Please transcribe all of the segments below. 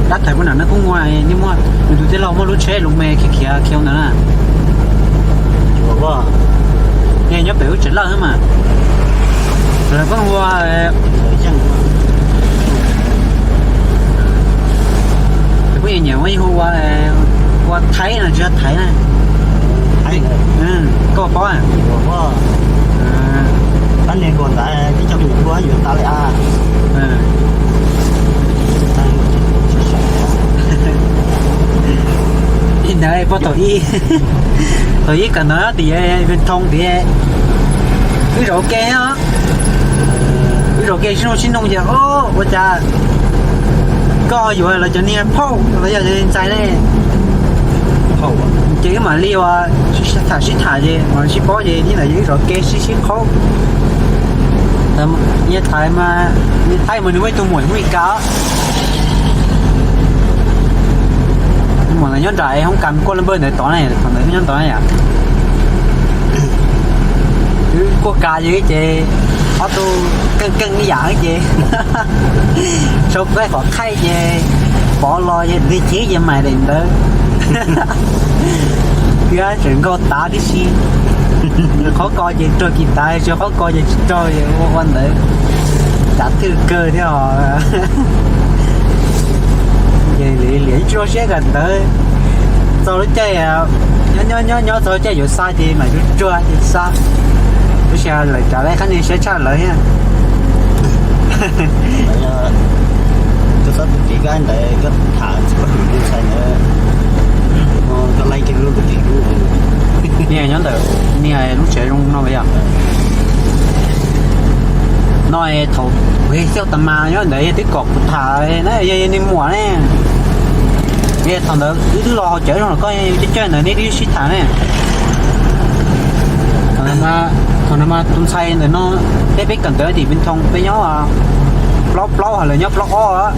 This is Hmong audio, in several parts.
Dab thaiv puag nram no kuj muaj, nej muaj, nws tus tij laug muaj lub tsheb lus me khiav khiav khiav ntawd na. Nyob pem lub tsev lawj mas. Lawv pheej ua, pheej nyiam ua hu ua, ua Thaib no tsis yog Thaib na. Koj paub a? Tab niag hluas ntawd tib co mus ua yuav tas li a. Li ntawd pog thaum ib, thaum ib kawm ntawv tim Vees Thoo tias wb zaum ke os, wb zaum ke sib nug sib nug ces o, ua cas koj yuav lawv cov niag phauj los yog cov niag ntxhais ne? Ces wb mam li ua tham sib tham ces mam sib paub ces ib ntawd wb zaum ke sib sib qhaub. Niag Thaib mas, niag Thaib mas nws muaj ib tug muam Meskas. Muam ntawd nyob nram hoob kas kuaj laj npawj ntawd tod ne, thaum ntawd nyob ntawd yom. Wb kuaj kas ces, ces ob tug keej keej ib yam ces sau peb qhov khaij ces pov los ces tig chib ces mais daim ntawd. Thiab tseem nkaug tav tib si. Qhov ko ces raug kis tav, tsis qhov ko ces tsis raug, ua ua ntawd. Cav twj kawg thiab os. Ces liam ib tsuj siab kawm ntawv txog lub caij, nyob nyob nyob txog lub caij yuav xa ces mam tsuag tsuag ces xa. Tab sis lawv tsav lawv qab niag siab tshaj lawv thiab. Koj txhob tus kev koj ntawd koj tham tsis paub lus tus ntxhais ntawd, koj laij kiag lub tus kev lub. Niag nyob ntawm niag lub tsev zoo no yom. No thaum kuv xyaj tas mas nyob ntawd yog twb kom kuv tham na, yog niag muam ne. Thaum ntawd wb twb los haus cawv zoo los koj coj coj ntawd neb twb sib tham ne. Thaum no mas tus ntxhais ntawm no, peb peb kawm ntawv tim Vees Thoo peb nyob plaub plaub hos lawv nyob plaub ob.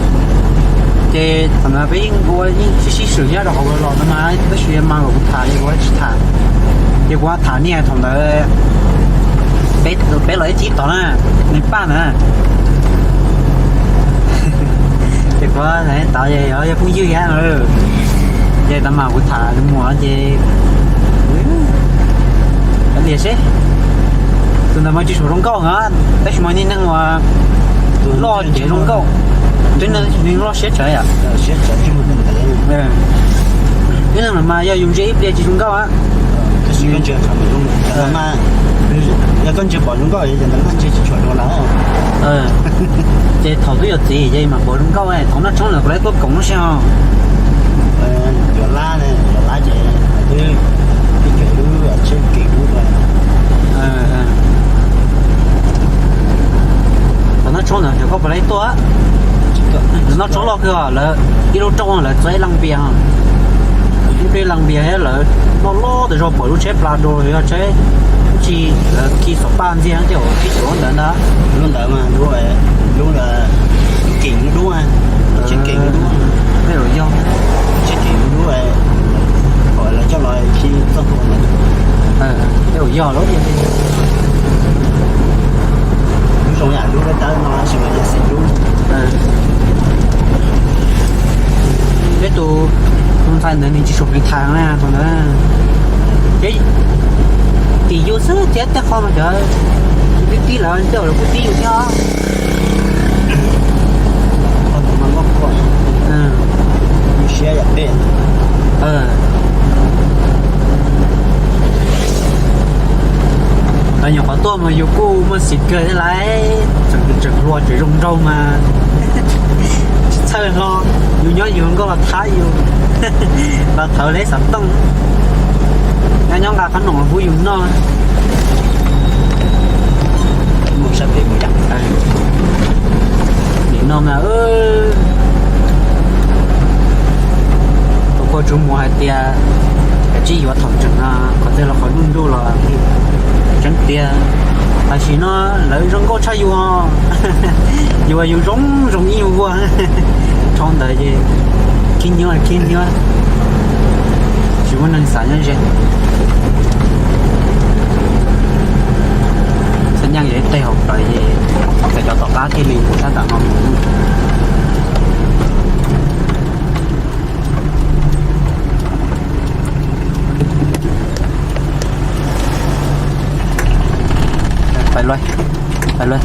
Ces thaum no peb yeej ua yeej sib sib swm nyob rau hauv los no mas tab sis mas kom kuv tham ces kuv tsis tham. Ces kuv tham niag thaum ntawd peb los ib txhib tod na, nws paj ntawd na. Ces kuv tod ces yog phooj ywg thiab, ces tau mas kuv tham nws muam ces liam seb. Tus ntawd mas tsis tshua zoo nkauj na, tab sis mas niag neeg uas loj ces zoo nkauj, twb neeg loj siab tsawv yom. Twb neeg los mas yog yus ntsia ib pliag tsis zoo nkauj. Yog koj ntsia pom zoo nkauj ces ntawd ntsia tsis tshua zoo lawm. Ces thaum twb yuav txiv ces mas pom zoo nkauj, thaum noj tshoob ntawd kuv lawv tuaj koom lub sij hawm. Yuav lab, yuav lab ces twb tib co lub tsheb keem lub. Thaum noj tshoob ntawd yog koj puas lawv tuaj? Noj tshoob loj kawg lawm, ib lub rooj lawv txo ib leej npias, ib pliag leej npias thiab lawv loj loj tas zog pom lub tsheb plas dua yog tsheb tsi, lawv khi xov paj ntxiag ces ua khi xov ntawd ntag. Lub ntawd mas lub, lub, lub keem lub dub, tsheb keem lub dub, yog tsheb keem lub dub, kom lawv coj los khi txoj tua ntawd. Tej zaum yog lawm. Lub zoo yam lub dawb dawb no tab sis mas yog xim lub. Peb tus, tus ntxhais ntawd nws tsis tshua pheej tham na thaum ntawd. Ces tim yus xwb thiab tej qho mas cov tib tib lawv tej zaum lawv kuj tib yus thiab. Siab yam peb. Nyuam qhuav tuaj mas yus kuj muaj xim kawg thiab lauj, tseem hluas tseem zoo nraug mas tsis txhawj hlo, yus nyob yus nkauj los thab yus, los thawv leb xov tooj, nyob nyob nqa qhob noom los pub yus noj. Nim no mas kuv kuj tsuas mus hais tias kav tsij yuav thaum tseem qhov twg los qhov ntuj ntuj los tseeb tiag. Tam sim no lawv zoo nkauj tshaj yus, yus yus zoo zoo ib yus ua. Rau ntawd ces khib nyiab khib nyiab, tsis muaj neeg xav nyob ze. Txhia nyeej yog ib teg hauv plawv ces txawm cov tom qab thiaj li mus sab tom no mus. Lawv, lawv,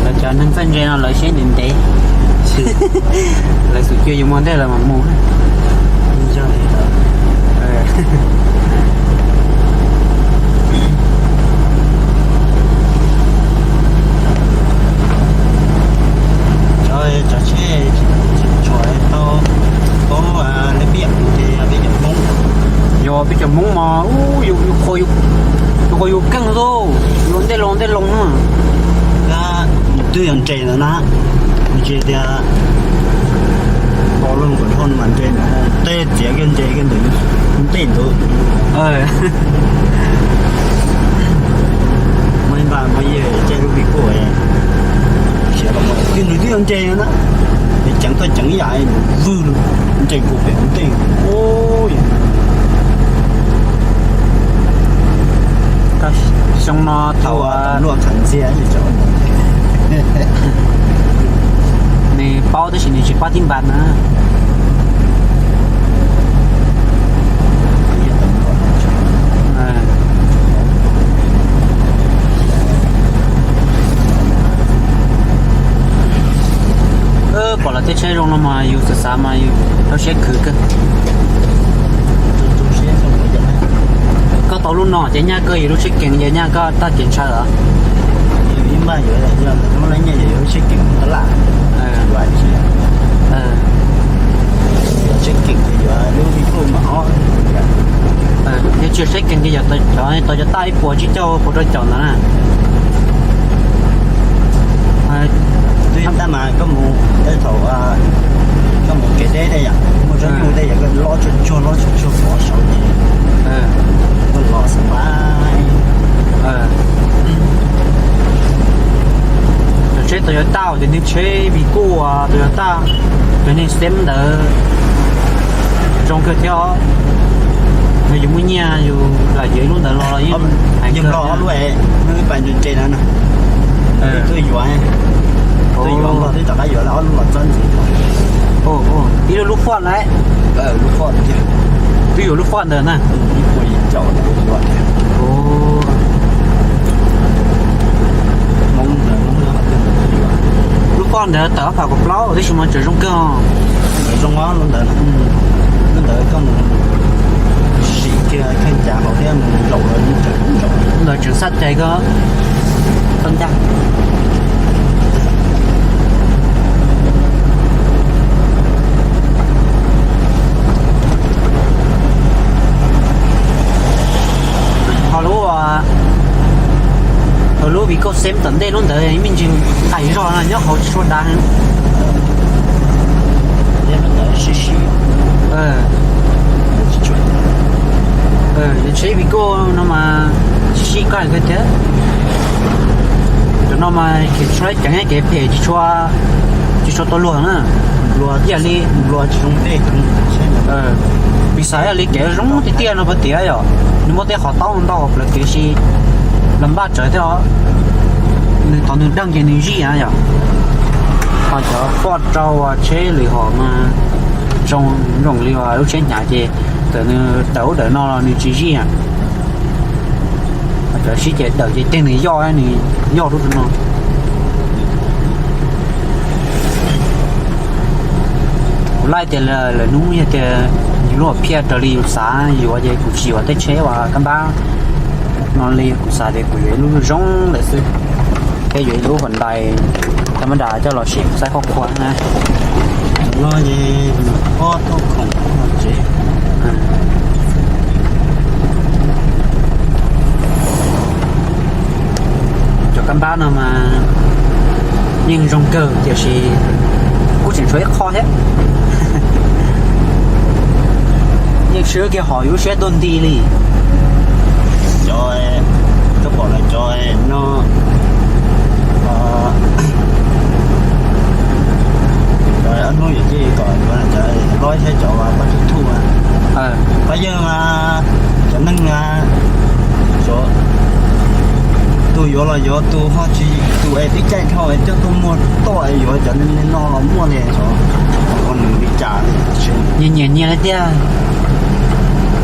lawv cov neeg txawj ntse no lawv siab ntev ntev, lawv xub cuag yus mus ntej lawv mam mus. Cov tsheb tshua tau pab lej piam ces peb cov Hmoob. Yog peb cov Hmoob mas yus qhuas yus keej xwb, yus ntej loo ntej loo na. Twb yog nres ntawd na, nws tsis tias pom loo kom dhau no mas nres ntawd, tej txiav kiag nres kiag ntawd, ntej ntawd. Muaj ib npaj muaj ib caij lub vij kuj siav los mus twb nws twb yog nres na, es ceev tuaj ceev ib yam vwj nres kuj pem ntej. Xyoo no thaum luaj khav ntxiag nws paub tab sis nws tsis pab tib npas na. Pom lawv tej tsheb zoo no mas yus xav xav mas yus rau siab khwv kawg. Koj tau lub no ces nyaj koj yus lub tsheb kees ces nyaj koj tag kev ntshaw os. Yog tsis tsheb kees ces yog tau cov taj ib puas tsib caug puas rau caum ntawd na. Twb yog tab mas koj mus tej thaum koj mus kev deb tej yom, muaj tsob nyuj tej yom, koj loj tsuag tsuag loj tsuag tsuag pov saud ces koj los xav npab. Cov tsheb Toyota uas cov niag tsheb Vigo, Toyota, cov niag Xev ntawd zoo kawg thiab os. Yog yus muaj nyiaj yus lam yuav ib lub ntawd los yeej hais kawg thiab. Lub pais nres nres no, tuaj yuav, tuaj yuav Nplog twb rov qab yuav lawm ob lub los txob ntxiv. Ib lub lub Ford lawm. Twb yuav lub Ford ntawd na. Lub Ford ntawd tawm ob phav kaum plaub tab sis mas tseem zoo kawg. Zoo lub ntawd, lub ntawd koj mus sim kiag kheej cav hauv thiab mus zaum lawv, lub ntawd tseem xaj cai koj tau ncaj. Ho lub, ho lub Vigo Xev tom ntej lub ntawd me ntsis qais zog no nyob hauv tsis tshua dav heev. Tsheb Vigo no mas sib sib koj kawg thiab. Cov no mas kev tshuab ceev kev phem tsis tshua, tsis tshua tau luag na. Ib yam li, piv xam ib yam li kev zoo tiag tiag no puas tiav yom, nws muaj tej qhov taub ntau hauv plawv kev sis los npaj tsawv thiab os. Nws thaum nws deeg ces nws zij na yom. Ho cov Ford rau tsheb lwm hom mas zoo nroos li lub tsheb hnyav ces txawm nws tawm ub tawm no los nws tsis zij. Cov sib ces tawm ces tej nws yoj, nws yoj lub no. Kuv laij tias lawm hnub yog tias yus lub hom phiaj raws li yus xav yuav ces kuv tsis yuav tej tsheb uas kab npab no li, kuv xav tias kuv yuav ib lub zoo lawm xwb, thiab yuav ib lub Hyundai thab mab das coj los sim saib qhov qhua na. Ob tug khoom tsev. Cov kab npab no mas yeej zoo kawg tiam sis kuj tseem tshuav ib qho thiab. Yeej swb kiag hom yus lub siab tuaj nti li. Cov, koj pom lawv cov no, cov ob hnub yuav cia kom yuav cov lob thiab cov pab tub thuj, pab yawg mas, cov neeg mas, tus yuav los yuav, tus ho tsis, tus es pib caij dhau es coj tuaj muag tuaj es yuav cov neeg no los muaj li, ua nws li cas. Nyias nyias nyias li tiag.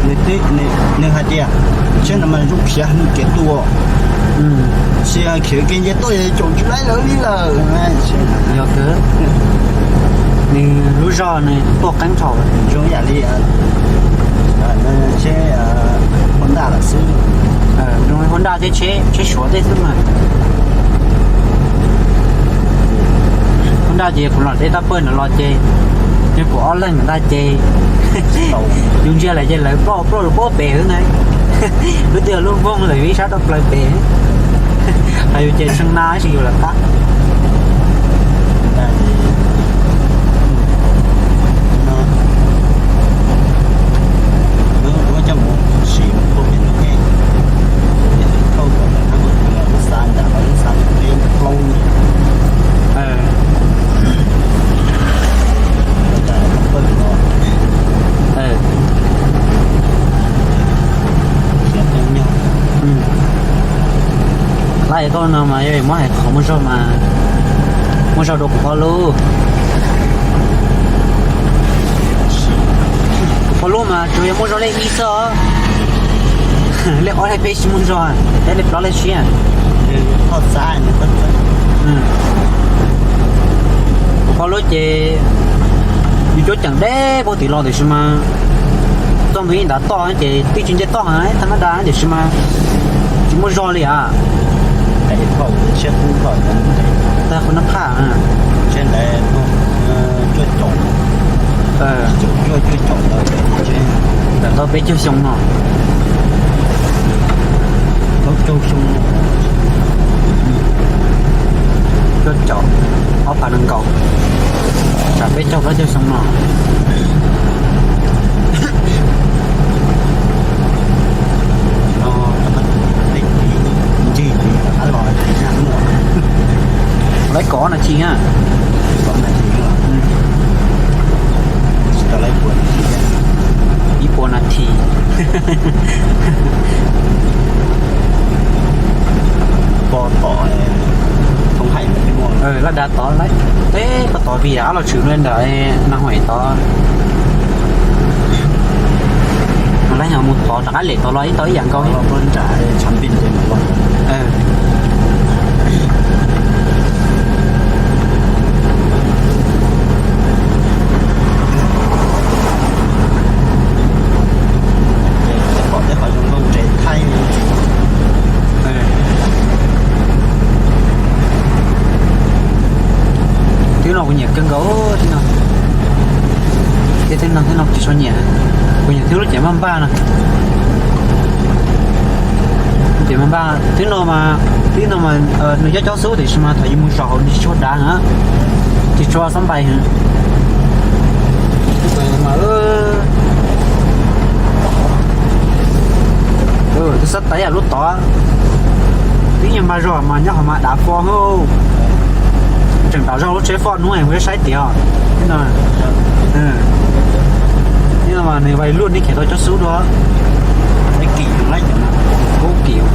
Nws hais tias, tsheb no mas zoo khiav nws kev tuaj, khiav kev nce tuaj yog caum tsis laib lawv li lawm. Yog kawg, nws lub zog nws tuaj qeeb dhau zoo yam li tsheb Honda lawm xwb. Zoo li Honda thiab tsheb, tsheb Suav tej xwb mas. Honda ces kuv los deb tab pawg ntawd los ces, yog kuv ob leeg ntag ces, yus ntsia lawm ces lawv ploj ploj lus puab pem xwb na. Lub twg lub voog lawm yus ib sab rau plaws pem. Hais yus ces tshee na ib sim yus lawm qab. Laib koj no mas yog muab hais qhov muaj zog mas, muaj zog dua kuv phob lub. Kuv phob lub mas tsuas yog muaj zog lej ib xwb os. Lej ob lej peb tsis muaj zog, thiab lej plaub lej tsib. Kuv phob lub ces yus cuab ceem deb puag tim los tiam sis mas txog ntawm ib ntav toj ces twb tsis nce toj heev thaj mab da tiam sis mas tsis muaj zog li as. Tag qhov nab phaj. Ntawm tau peb caug xyoo no. Plaub caug xyoo, cuaj caum, ob phav nees nkaum, tsam peb caug plaub caug xyoo no. Laib kaum ob nas this na. Ib puas nas this. Laj dav tod, teb koj tod vim ab los tshwm ntawm nas hoim tod. Lawv yog mus tod rov qab lem tod los ib tau ib yam nkaus. Twb no kuv nyiam kawg nkaus, twb no, thiab twb no twb no tsis tshua nyiam. Kuv nyiam twb lub cev npaj npaj no. Lub cev npaj npaj twb no mas, twb no mas nws cob cob xub tiam sis mas thaum yus mus zaum hauv nws tsis tshua dav heev, tsis tshua xob npais heev. Twb xab taiv yam lub tod, twb yog npaj zog mas nyob qhov mas dav fo. Tseem dav zog lub tsheb foj hnub kuv saib tias, no mas nws vais luaj neb khiav tau cob xub dua. Ub, kim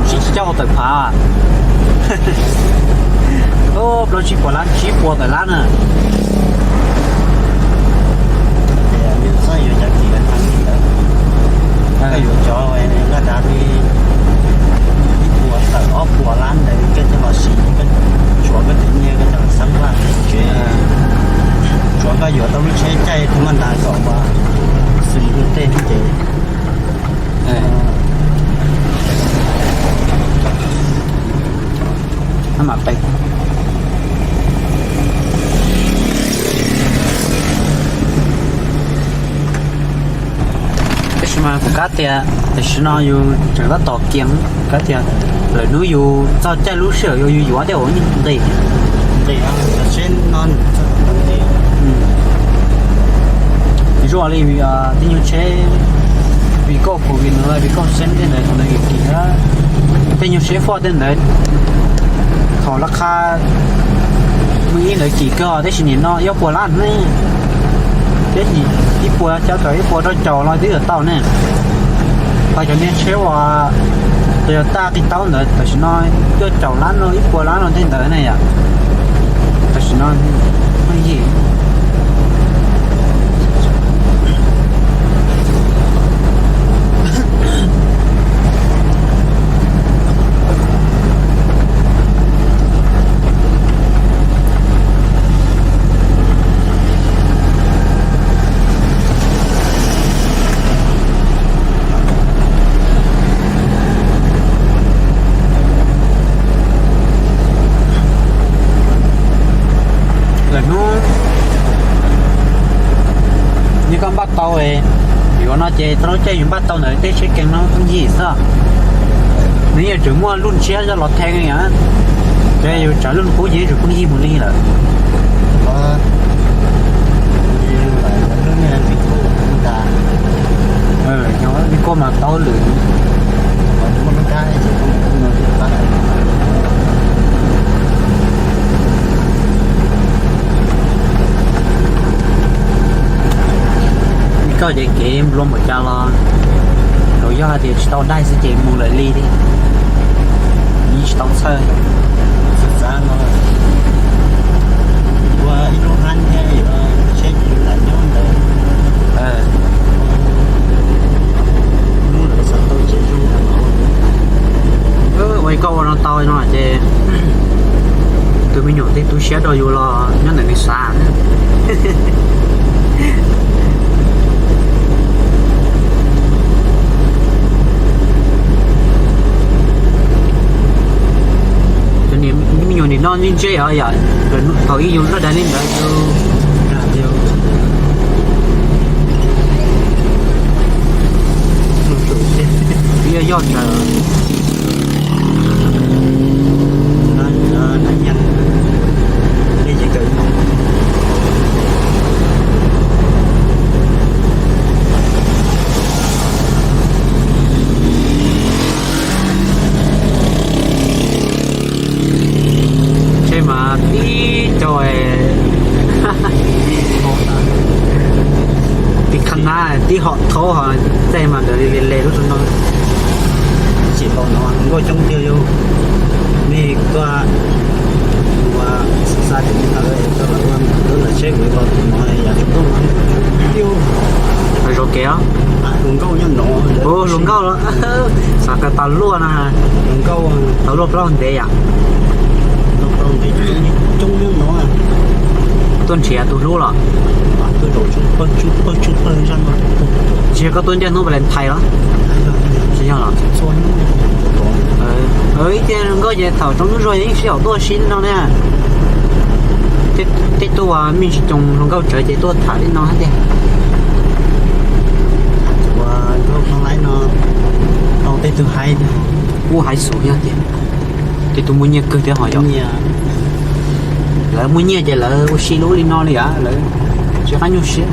sib coj tawm phav, plaub tsib puas lab, tsib puas tawm lab na. Yuav cov laj dav li ib puas tawm ob puas lab ntawd koj coj los siv, tshuav koj tus nyiaj koj coj los xab vaj tsev, tshuav koj yuav tau lub tsheb caij tus maj ntas kom xws li tej ces Tab sis mas kuv kab tias tam sim no yus tseem tab tom kiag, kab tias lwm hnub yus txog caij lub sij hawm yus yuav tej uas nqis, nqis, zuaj li tej nyuag tsheb, vim koj covid no vim koj xeeb tej ntawd thaum ntawd kim kim, tej nyuag tsheb foj tej ntawd thaum laj qha muaj ib ntawd kim kawg tab sis nim no ib puas lab ne, thiab ib puas xya caum ib puas rau caum los twb yuav tau ne. Ho cov niag tsheb uas Toyota qis taub ntawd tam sim no cuaj caum lab no ib puas lab no tej ntawd ne yom. Tam sim no pheej yig. Ces tau lub caij yus npaj tau ntawm tej tsheb kees no pheej yig xwb. Nws yeej tseem muaj lub ntsiab coj los theej yom, ces yus tsav lub qub ces yeej tseem pheej yig mus li lawm. Kuj mas tau lwm. Koj ces kev nplua npaum cas los, tsuas yog hais tias tsis tau dai xwb ces mus lawm li thiab, yeej tsis tau txhawj. Ua ib lub hab thiab yuav tsheb lam nyob ntawd. Ua koj ua no tau no ces tus me nyuam thiaj tu siab rau yus los nyob ntawm nws xav. Cov niam me nyuam nim no ntse ntse os yom, thaum ub yus loj dag li ntawd yus dag tias yog yog tsawg. Tsheb mas tib co, tib qhab nab tib hom thaub ho, tej mas ntawd li le lub rau no. Tsis tau no hluas nkauj coob tiag yog nej tuaj ua xa tus ntawd tuaj lawv ua lawv tsheb ua tus no yam tus tuaj no. Zov kev os. Hluas nkauj nyob no. Ua hluas nkauj los xav kawg tas luaj na. Hluas nkauj tas luaj plaub ntev yom. Coob nyob no. Tuaj nrhiav tus hlub los? Tsis yog koj tuaj ncaj hnub Valentine los? Tsis yog los? Ib tiag hluas nkauj ces thaum tsaus ntuj zuag yeej sib yaum tuaj si li no na. Tej tug uas me ntsis coos hluas nkauj tsawv ces tuaj tham li no thiab tiag. Ua nkauj laib no tau tej tug hais, kuj hais xus yog tiag. Tej tug muaj nyiaj kawg thiab ho yog. Lawv muaj nyiaj ces lawv ua si lub li no li, lawv tsis qab nyuaj siab.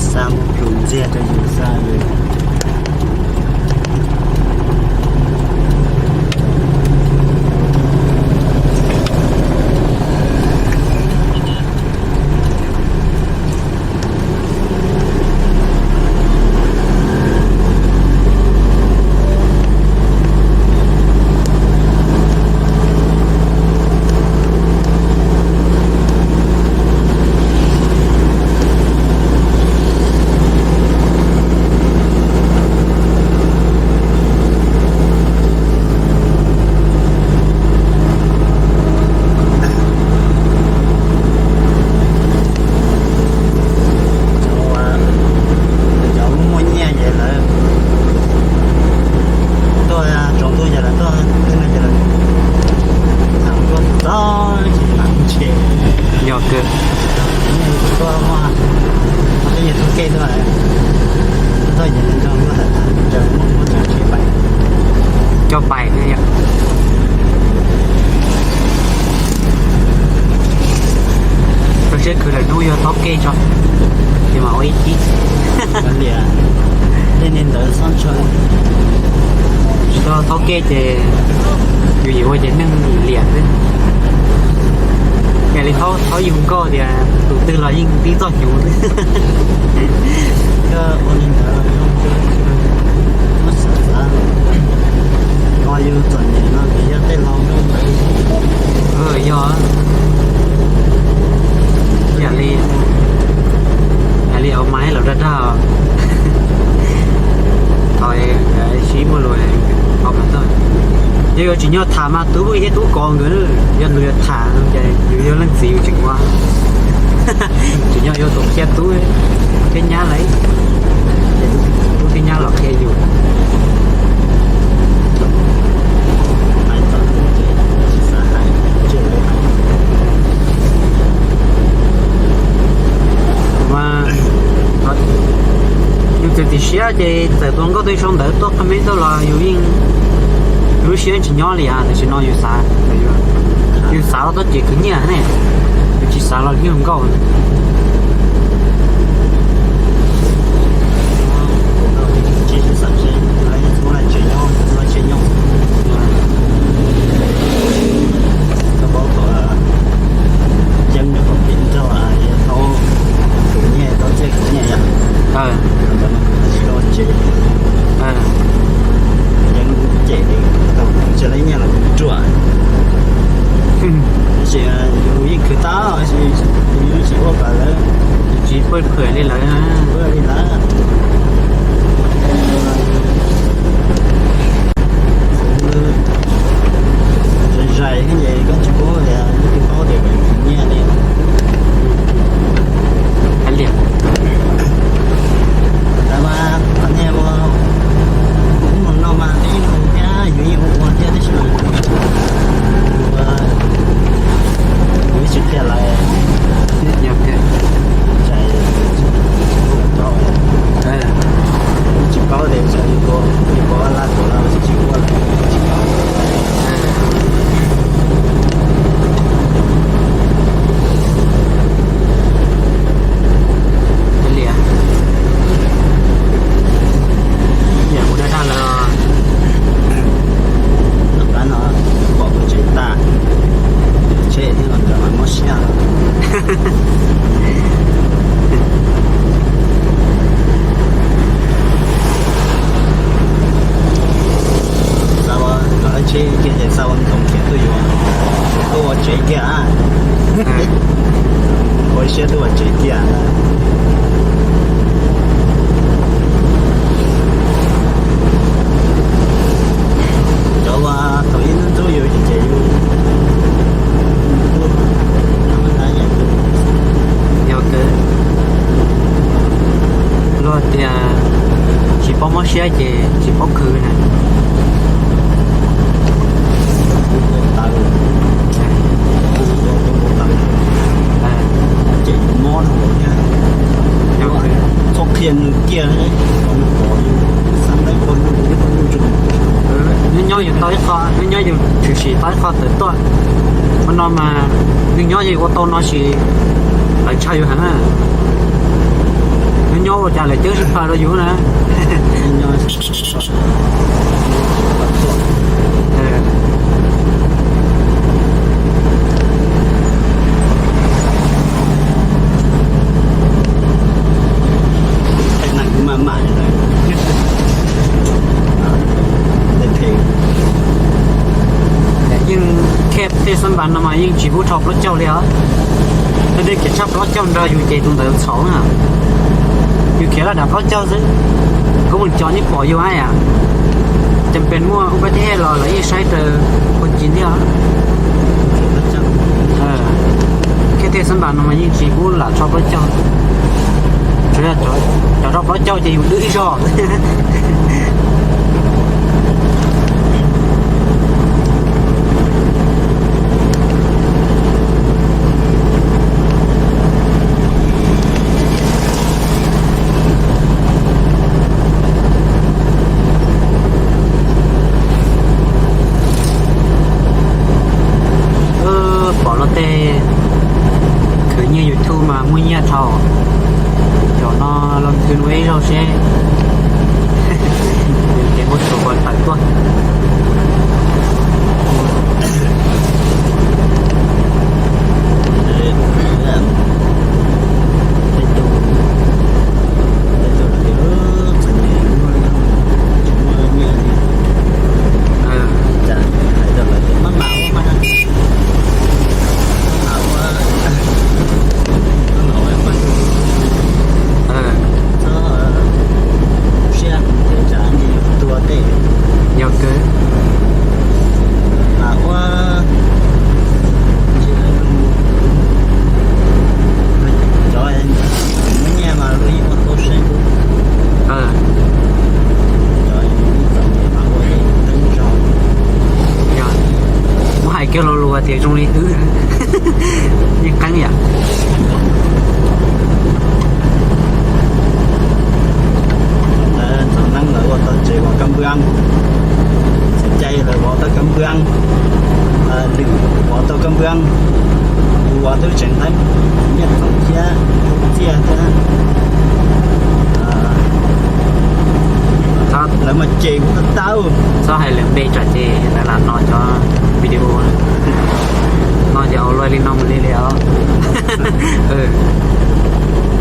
Xa mus plhus ntxiag rau yus xa. Cov muaj nyiaj ces lawv tuaj tsaus ntuj ces lawv tuaj, txog txog tsis mam ntshe. Yog kawg. Tuaj muaj tej yog tug kej tuaj, tuaj ces nrog luag tham tham, muaj muaj txog tsheb pais, coj pais thiab yom. Rau siab khwv lawm hnub yog thaub kej tso, ces mam ua ib tib. Tej niag ntawd xob ntshai. Tsis tau thaub kej ces yus yim ua ces neeg liam xwb. Yam li thaub yus nkauj tias tus twg los yeej tib txoj hnyuv xwb. Yog ua li ntawd, muab xav xav, yus txom nyem no ces yog tej laus nrog ntawd. Yog, yam li, yam li au mais los dag dag, thaum sib muaj lus, au mas tuaj. Yog yuav tsim nyog tham mas tub thiab tub kov nkawd, yog tus yuav tham ces yus yog leej txiv yus tseem ua. Tsim nyog yuav tus qhia tub thiab nyab lawm, ces tub thiab nyab los qhia yus. Mas, yus Ces txawm tus hluas nkauj twg sau ntawv tuaj comment tuaj los yus yeej lub siab tsis nyob li as, tam sim no yus xav, yus xav los tuaj ces khwv nyiaj ne, yus tsis xav los ib hluas nkauj. Yeej khwv tau, yus tsis ua kom lawv, tsis pab phwm li lawv, li lawv. Zais zais thiab ces koj tsis paub tias, yus twb paub tias nyiaj li. Hais li ntawd mas qhov niag ua ub mus no mas peb yeej ua thiab, yus yeej ua ua thiab tab sis mas ua, yus tsis qhia lawv. Tsis paub tias yus ua, yus ua laj tuaj los tsis ua lawm, tsis paub. Li, yam kuv dag dag lawm. Tom qab no pom kuv tsev tas, tsheb thiab los cov mas mob siab. Xav ua, kom lawv tsheb kiag ces xav ua ntxoov kiag tuaj yuav, tuaj ua tsev kiag. Ua siab tuaj ua tsev kiag. Cov uas thaum ib ntub ntub yus ces yus, yog luag tias tsis paub mob siab ces tsis paub khwv na. Ces mob, txhob qhia nws kiag, kom nws pom yus xav tau qhov, nyob nyob yus tau ib qho, nyob nyob yus tshwm sim tau ib qho tawm tuaj. Qhov no mas nws nyob yus ua tau no sis lawv tshaj yus heev na. Nyob nyob ua cas lawv coob sib phav rau yus na. Yeej khiav tej xab npas no mas yeej tsis pub rho plaub caug li os. Yog tias khiav tshaj plaub caug nrog yus ces tus ntawd txhaum na. Yus khiav laj dam plaub caug xwb, koj mus cov nej pom yus hais yam, ces pes muaj ub peb thiaj los lawv yeej saib raws ua ci thiab. Khiav tej xab npas no mas yeej tsis pub lam rho plaub caug. Tsuas yog cov rho plaub caug ces yus dwb ib zaug. Pom luag tej khwv nyiaj YouTube mas muaj nyiaj dhau. Cov no los khwv ua ib zaug seb ces muaj tus uas tawm tuaj. Yog kawg. Muab hais kiag lo lus tias zoo li wb yeej qeeb yam. Npwaa, txiv cai lawv vov tau cov npwaa, lwm vov tau cov npwaa, kuv vov twb tseem nqeeb, nyiaj txoom thiab txiaj thiab. Lawv mas cem kuv tau. Txhob hais lawv npe tsam ces lawv lam no cov video. No ces ua luaj li no mus li li os.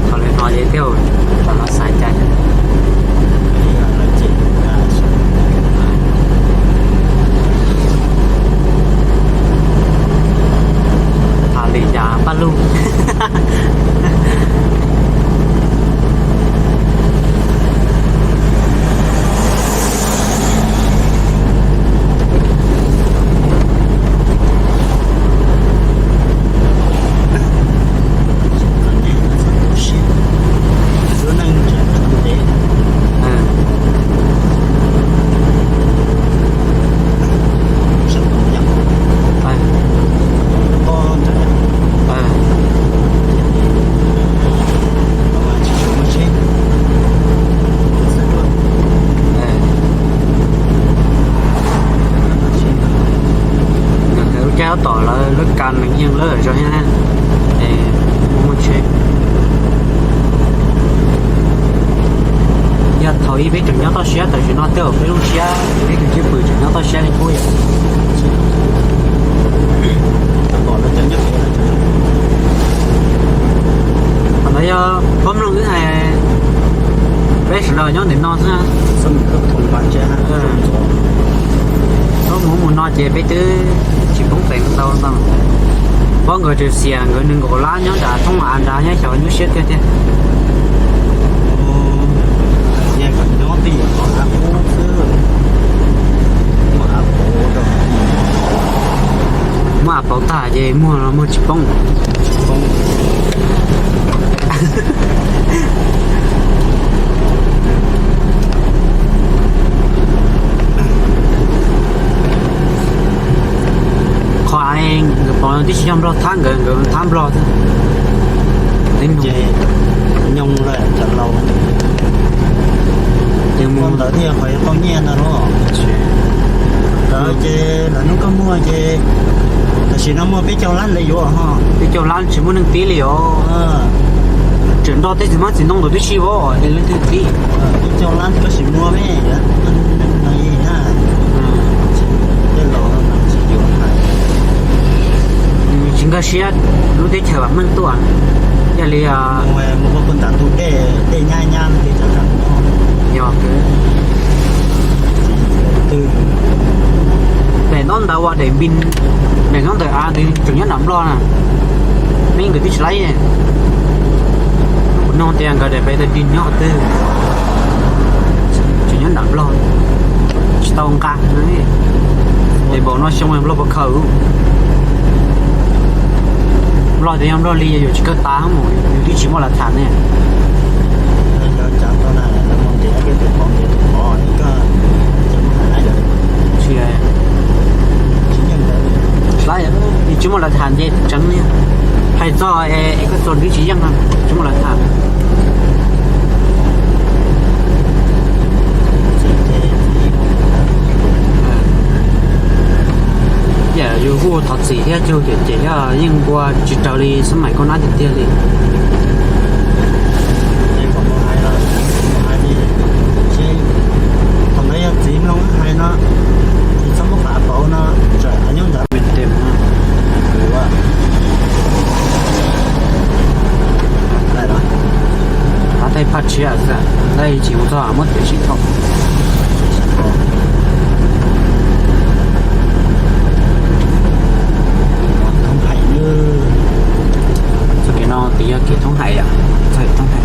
Thaum lawv no ces thiaj kom lawv xav cas. Tham lwm yam paj lug. Nkawd lub caij tab tom lawv lub kas neeg yeej lawm zog thiab. Es muaj muaj tsheb. Yog thaum ub peb tseem nyob toj siab tam sim no tej zaum peb lub siab peb tus cwj pwm tseem nyob toj siab li qub yom. Qhov ntawd yog pab mloog wb hais, peb sawv daws nyob ntawm no xwb. Pab mus mus no ces peb twb tsis poob peev ntau ntau. Pab nkawd tseem xiam nkawd nees nkaum lab nyob nram thoob av nrad nyob xyov nyuaj siab tiag tiag. Muab av pauv tag ces muag los muag tsis poob. Qhov av nkawd pauv no twb tsis yog Nplog thab nkawd, nkawd thab Nplog xwb. Nyob lawm cov laus. Ces mus ntawd thiaj qhov yuav tau nyiaj ntag los. Lawv ces lawv hnub koj muag ces tam sim no muaj peb caug lab lawv yuav ho. Peb caug lab tsis muaj neeg tib li os. Tseem nrog tej txiv hmab txiv ntoo ntawd twb tsis vov es leej twg tib. Peb caug lab koj sim muag me, tej laus tsis yuav hais. Tsis nkag siab lub teb chaws vam meej tuaj. Yog li mus ua kuv ntam tus dej, dej nyab nyab no ces tsam tsam yog daim ntaub ntawv uas daim npis, daim ntaub ntawv av ntawd tseem nyob nram Nplog na. Peb nkawd twb tsis laib. Kuv nug tias nkawd daim npis daim npis nyob qhov twg, tseem nyob nram Nplog, tsis tau nqa. Es npaum no xyoo Nplog puas khaws? Nplog tias yog Nplog li yuav tsis kawg tas mus, yus twb tsis muaj lav tham ne. Tsis, tsis muaj lav tham ces tseev li. Hais txog es koj txog twb tsis yeej, tsis muaj lav tham. Yam yus kuj thov txim thiab cug cem cem yog yeej ua tsis raws li xab maim koj nab tiag tiag li. Thaum ntawd yog txiv mloog hais no, tsis txhob muab qhov av pauv no, tsam av nyob ntawd. Qhov thaij phaj tshiab xwb, thaij tsis mus txog muab tias sib thauj. Txoj kev no twb yog kev thoob hais yom, txoj kev thoob hais.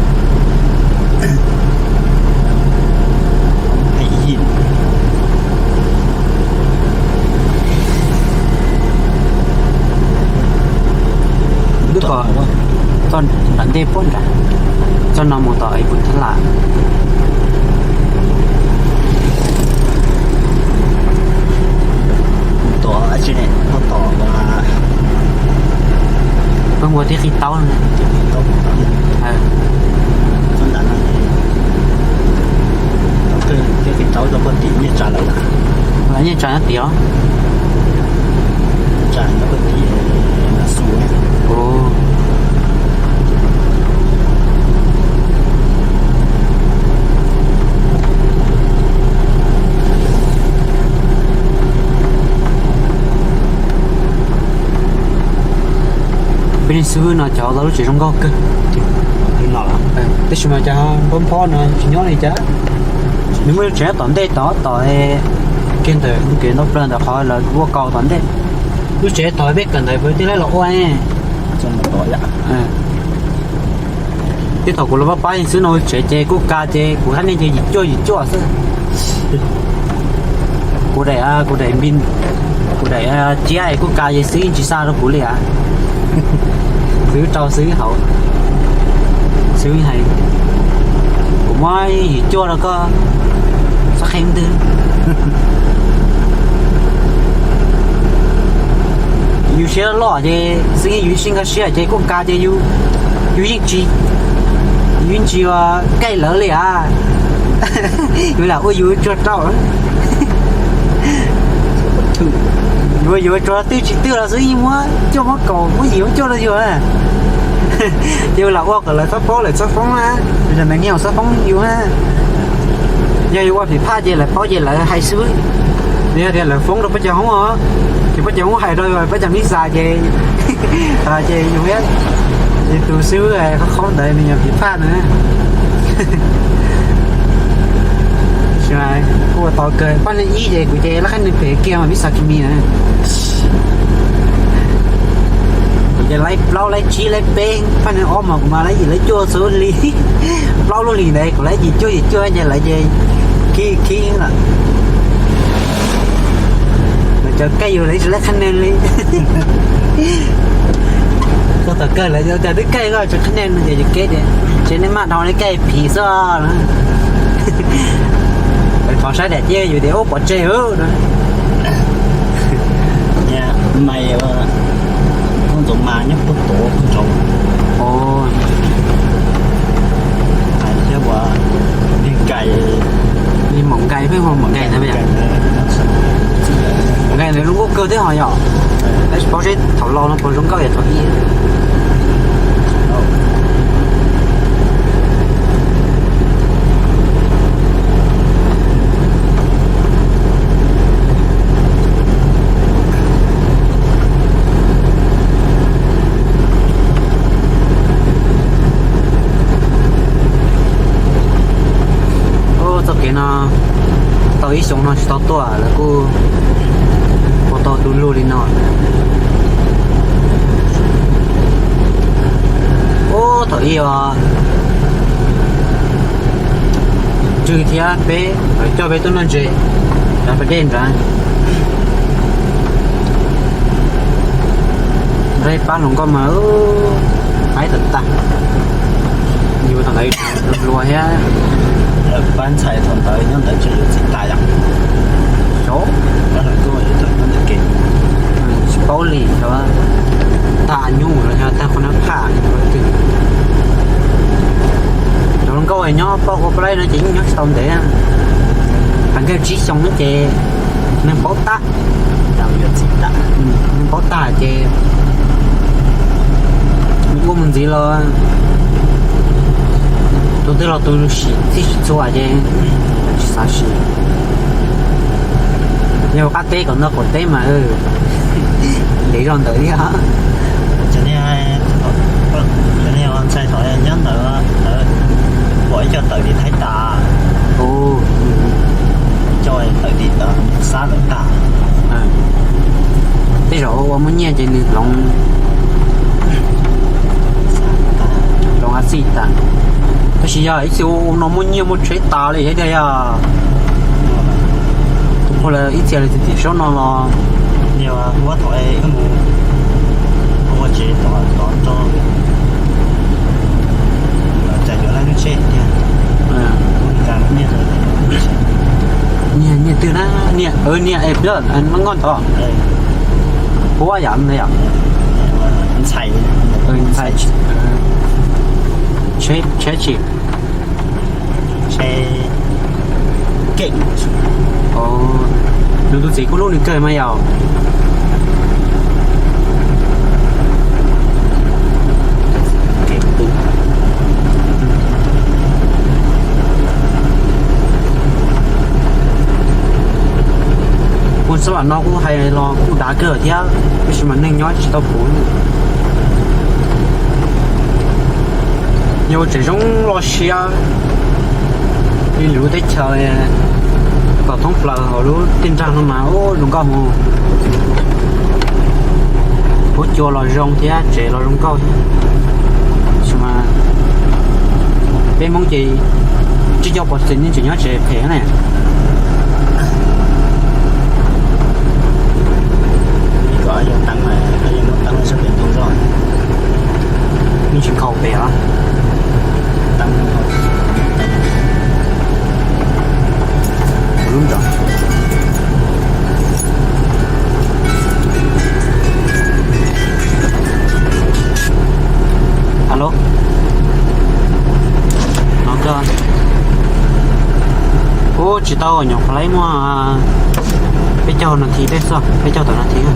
Twb pom txoj nram ntej puag nrad, txoj no mus tom Pus Thab Lam. Tom dab tsi ne? Ho tom Pab Npua Tib Qig Taub no. Tib Qig Taub. Tau koj tim nyiaj tsa lawm. Nyiaj tsa nyob tim os. Tsa nyob koj tim xu. Peb neeg xib hwb no cov tau lub tsev zoo nkauj kawg. Tab sis mas cov nphob nphob no tsis nyob li cas. Nws muaj lub tsev tom ntej tod tom kiag ntawm kev ntaub plawg ntawm qhov lawv ua kaus tom ntej. Lub tsev tod peb kawm ntawd peb twb los ua. Twb thaum kuv los pab pab xwb no tsev ces kuj ka ces kuv hab niaj ces yim cuaj yim cuaj xwb. Kuv daim, kuv daim, kuv daim ciab es kuj ka ces xwb yeej tsis xa rau kuv li as. Xwb rau xwb hauv, xwb hais, kuv muab yim cuaj rau koj, txhob qhia ntwg. Yus siab loj ces xwb yeej yus ib sij nkag siab ces kuj ka ces yus, yus yeej tsis, yus yeej tsis ua kaij lawv li as. Yus lam ua yus tsuag rau. Yus ua yus tsuag twb tsis twb los xwb yeej muab cuaj muab kaum muab yim muab cuaj rau yus. Ces yus lam ua kom lawv txhob paub lawv txhob foob na, yus niag txhob foob yus na. Yog yus ua phim phaj ces lawv paub ces lawv hais xwb. Yog tias lawv foob rau pab cov hoob os, ces pab cov hoob hais rau pab cov mib xas ces, ces yus, yus tus xib hwb qhov qhov ntawd nws yog phim phaj na. Kuj ua tau kawg, pab neeg ib ces kuv ces lab qhab nees phem kiag mas mib xas kiag mi na. Kuv ces laib plaub laib tsib laib peb, pab neeg ob mas kuv mas laib yim laib cuaj xwb li. Plaub lub hlis ntawd kuv laib yim cuaj yim cuaj ces lawv ces khib khib lawm. Lawv cov kaij yus lawv tsis laib qhab nees li. Koj tom kawg lawv cov twb kaij koj tsis qhab nees no ces yus kev tias tsev neeg maj dhau li kaij phim xwb. Lawv thov saib daim tiab yus tias ub pov tseg. Ntxoov mas nyob puag tod tsaus. Hais thiab ua li nkais, li maum nkais pheej hu maum nkais ntawd. Maum nkais ntawd zoo nkauj kawg thiab ho yom. Tab sis paub seb thaum laus no puas zoo nkauj yam thaum ub. Txoj kev no tau ib xyoos no tsis tau tuaj lawv kuj ua tau du lug li no. Ub, thaum ub os, Ntswg thiab peb lawv coj peb tuaj noj ntses rau pas dej nrad. Nrog pab hluas nkauj mas haib tag tag. Yus thaum ntawd hluas thiab. Lawv pab ntxhais thaum ntawd nyob ntawd tseem yuav txiv tas yom. Xyov, pab hluas nkauj thaum nyob ntawd ke, tsis paub li xyov tag nyuj los yog tag qhov nab phaj. Cov hluas nkauj nyob pab ua pab laib no ces yeej nyob tsis tau ntev, hais nkawd tsib xyoo no ces neeg paub tag. Neeg paub tag ces mus ua mus ntxiv los tus twg los tus sim txij tsis txhua ces tsis xav sim. Yog qab teb kom ntog qaum teb mas ntev zog ntawd thiab. Cov niag ntxhais thaum nyob ntawd lawv pom ib co tawm tim Thaib tas, ib co tawm tim Xab lawv tag. Tej zaum ua muaj nyiaj ces nws hloov, hloov a xij tas. Tab sis yog ib txhia ua no muaj nyiaj muaj tsheb tas li thiab tiag yog. Tus pug lawv ib txhia li tim saub no los, ua thaum mus ua tsev tod tod rau, cas yuav laij lub tsheb tiag. Nyiaj, nyiaj twg na, niam, niam es peb nkoj ntov. Puab yom, ntawd yom. Ntxhais, ntxhais, tsheb tsheb tsis, tsheb, Keem. Nws tus txiv kuj hlub nws kawg mas yom. Kuv xab vam no kuj hais los kuj dav kawg thiab, tab sis mas neeg nyob tsis tau puv. Yog ua tsev zoo los siab li lub teb chaws kom thoob plaws hauv lub tij nrag no mas ua zoo nkauj mus. Huab cua los zoo thiab tsev los zoo nkauj thiab. Tab sis mas peb Hmoob ces tsib caug pos tsees yeej tseem nyob tsev phem ne. Yeej tsis nkhaus pem os. Alo, no koj, ub, tsis tau, nyuam qhuav laib muaj peb caug nas this tej xwb, peb caug tawm nas this.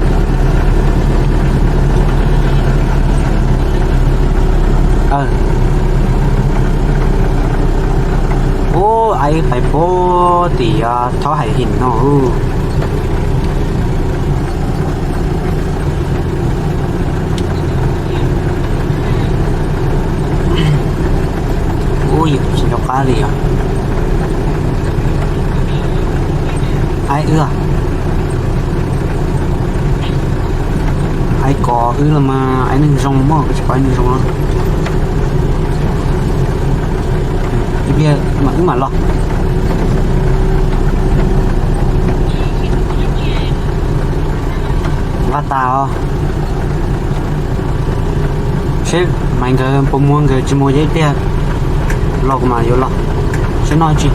Ub, aib pais puag tim Thab Hais Him no. Ub, yus tsis nco qab li os. Aib wb, aib kos wb los mas aib neeg zoo mas, koj tsis pom aib neeg zoo los. Ib pliag wb mam los. Nqa tas os. Seb Maiv nkawd puas muag, nkawd tsis muag ces ib pliag los kuv mam yuav los seb noj tsi.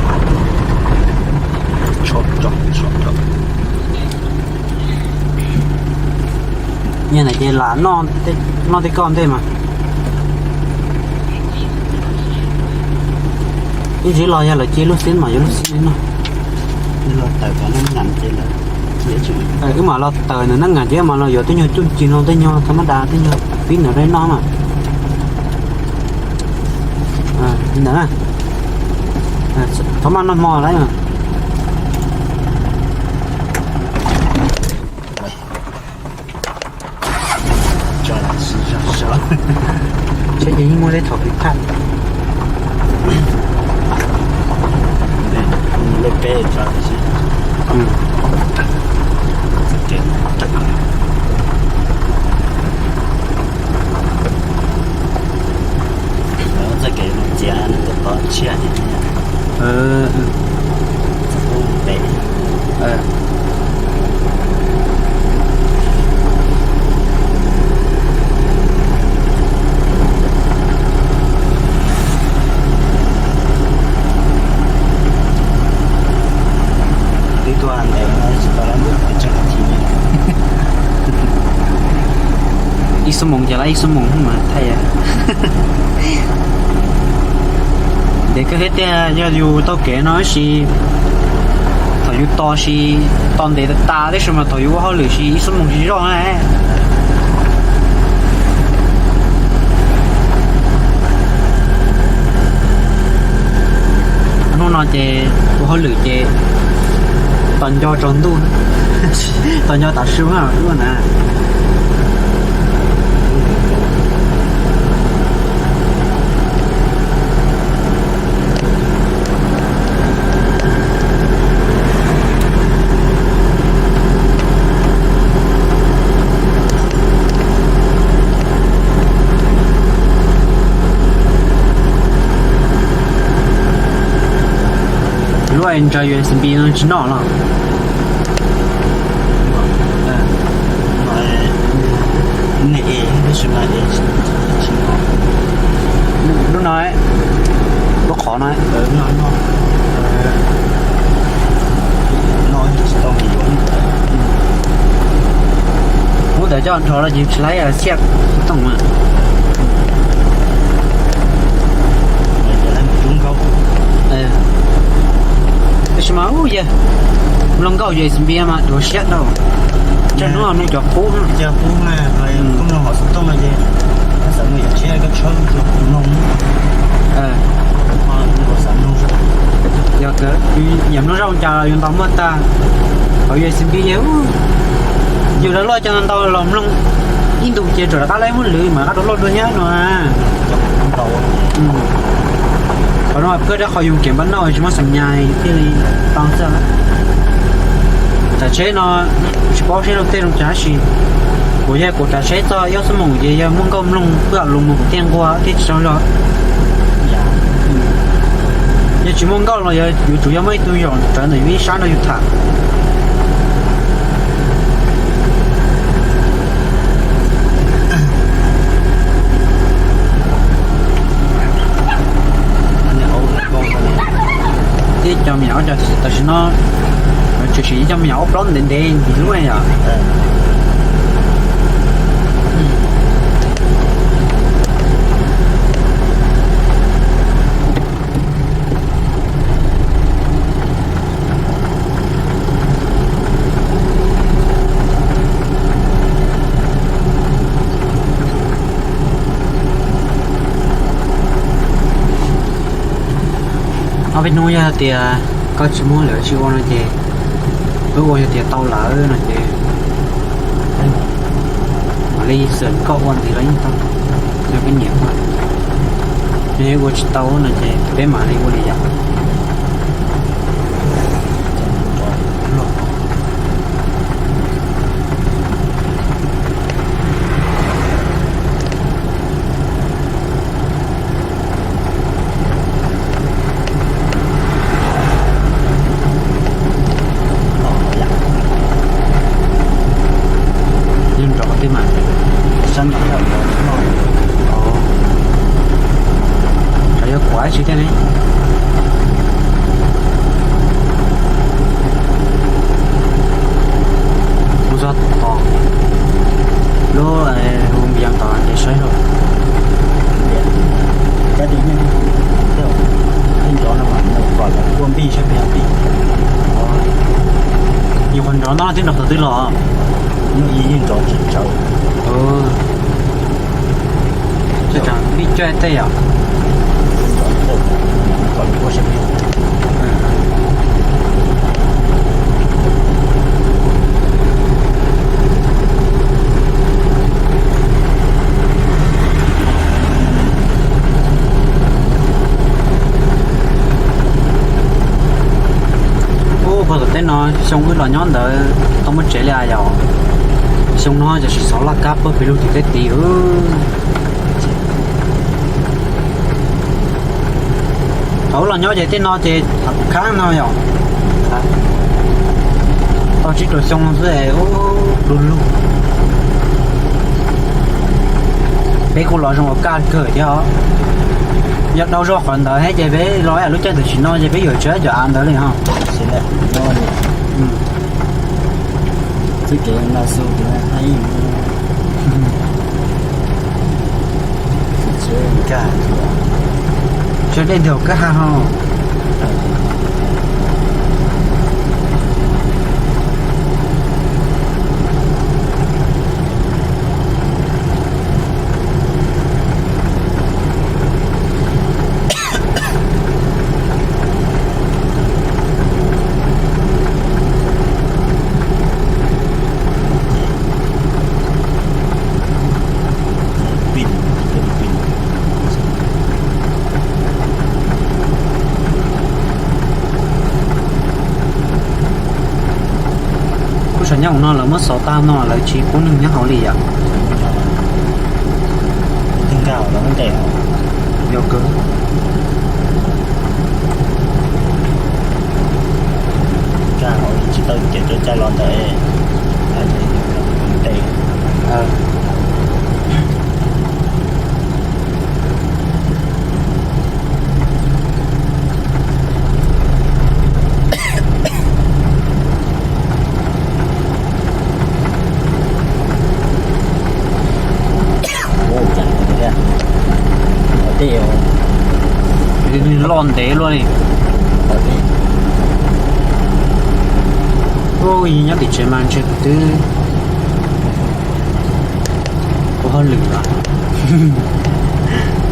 Nyiaj ntawd ces lam noj tej koj ntej mas. Ib ntsis los yog lawv cia lub xib mas yuav lub xib noj. Wb mam los tawm ntawm nab ngam ces wb mam los yuav tej nyuag cuj ci no, tej nyuag tha mab das, tej nyuag pib ntawm dab noj mas. Li ntawd na, thaum maj noj hmo lawm. Tso tam sim zog zog. Seb ces yeej muaj tej thaum kws thaj. Lej peb tso tam sim. Txoj kev mus txiav nws tus qhov tshiab ces txoj kev pem. Twb tuaj ntev no tsis tau lab ntuj twb tsawg nas this li. Ib xuab moos ces lab ib xuab moos mas thaij. Ntev kawg thiab tiag, yog yus taug kev no tab sis thaum yus tos sis tos ntev tas tas tab sis mas thaum yus ua hauj lwm sis ib xuab moos tsis zog na. Hnub no ces ua hauj lwm ces tos nco tsaus ntuj, tos nco tav su na. Lub Android U S B no tsis noj los? Lub no, lub qhov no. Ub, ntawd coj nrho los ces tsis laib xiab tooj mas. Tab Tsis mas ub yawg, mloog nkauj U S B mas dhuav siab dhau. Tsam hnub no mloog cov qub, cov qub na, mloog hom xov tooj no ces xav mloog yam tshiab, koj tshawb mloog. Yog yam mloog zoo cas yus ntaus muaj tag. Hauv U S B yog yus lawv loj cov ntau los mloog ib ntus ces rov qab lawv muab lwv mas qab rau loj dua thiab no. Qhov no kawg rau qhov yus kev npaj noj tsis muaj xam nyas thiaj li tau xwb. Kuv tsav tsheb no tsis paub seb luag tej zoo cas tab sis kuv yog kuv tsav tsheb txog ib ob xuab moos ces yog muaj nkauj mloog pwj lus mus kuv thiaj nquag thiab tsis tsaug zog. Yog tsis muaj nkauj los yog yuav tsum yog muaj ib tug zaum rawv ntawm yus ib sab nrog yus tham. Tib cov me nyuam tam sim no tshwm sim ib cov me nyuam ob plaub ntev ntev ntxiv lub yom. Ob peb hnub yog tias koj tsis muab lawv tsis ua no ces wb ua yog tias tau lawm no ces mam li xwm koj ua ntxiv los yeej tau. Yog peb nyiam ua, yog ua tsis tau no ces peb mam li ua li yom. Yeej nrov tiag mas. Sab nrov nrov nrov. Xyov yog kuv dab tsi thiab ne. Mus txog tom lub hu npias tom ces saib los. Yus qhov nrov no twb nrov qhov twg los? Yeej nrov tsis tsawv. Tseem pib coj tej yom. Ub, puag tom teb no xyoo wb los nyob ntawd tau muaj tsev li as yom. Xyoo no tam sim xov laj kab pawg pes lug tim tej tid. Thaum wb los nyob ces tej no ces khab no yom. Tau tsib rau xyoo xwb es ub du lug. Peb kuj los zoo ua kaj kawg thiab os. Yog dhau zog qhov ntawd thiab ces peb los lub caij tam sim no ces peb yuav tsis cov av ntawd li ho. Xwb kev na xu kev na. Sawv dej ntawm kab ha ho. Kuj sav nyob mus no lawv muab xov tag no lawv tsis pub neeg nyob hauv li yom. Yog kawg. Tsis tau ces cov cai los ntawd. Loj ntev luaj li. Nyob tim tsev mas ntshe kuv twb ua hauj lwm los.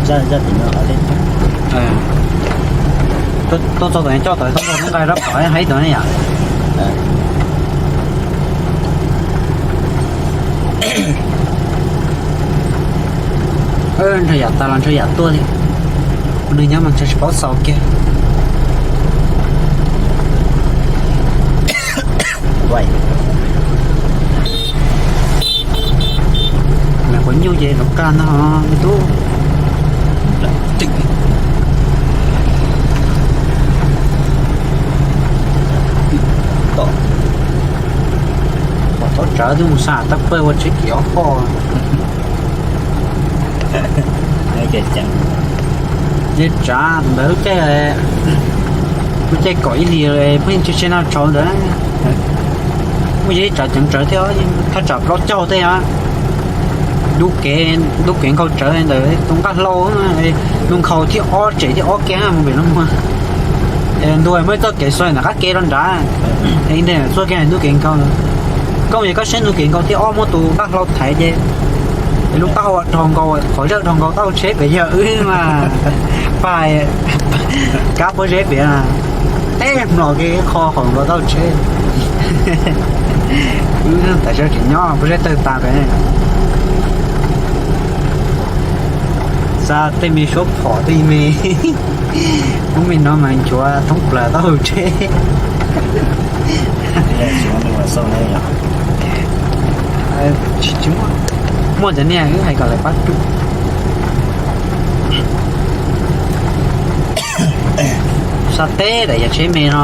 Tuaj txog tom coj tau nqaij rab phom hais tau ne yom. Ntshaw yam tas los ntshaw yam tuaj li. Nws nyob mas ntshaw tsis paub xaus kiag. Mas quav nyuj ces los kaj ntag me tub. Pom thaub tsawv twb mus xa tab pawg ua tsheb kiv ob qho. Yog tsav ntawd lub caij, lub caij kaum ib hlis pheej tsis tsheb noj tshauv ntawd. Muaj yog ib tsav ceev tsawv thiab, thaj tsam plaub caug tej. Dub kev, dub kev nkhaus tsawv ntawm tus nqaj hlau, tus nkhaus thib ob tsem thib ob kiag mus pem no. Ntuj, muaj ib txoj kev xuas ntawm qab kev rau nrad, ntawm txoj kev ntug kev nkhaus. Koj mus yog koj saib ntug kev nkhaus thib ob muaj tus nqaj hlau thaiv ces lub taub hau dhau nkaus, qhov zawj dhau nkaus taub hau tsheb pem yawg wb mas pais kab pob zeb pem, teb mlos kiag qho qhov nkaus taub hau tsheb. Wb tais sawv tseem nyob pob zeb tawg tas pem. Xa tej me suab phom tej me, lub me no mas nchuav thoob plaws taub hau tsheb. Muaj cov niag wb hais kom lawv pab rub. Xa teb daim yog tsheb me no,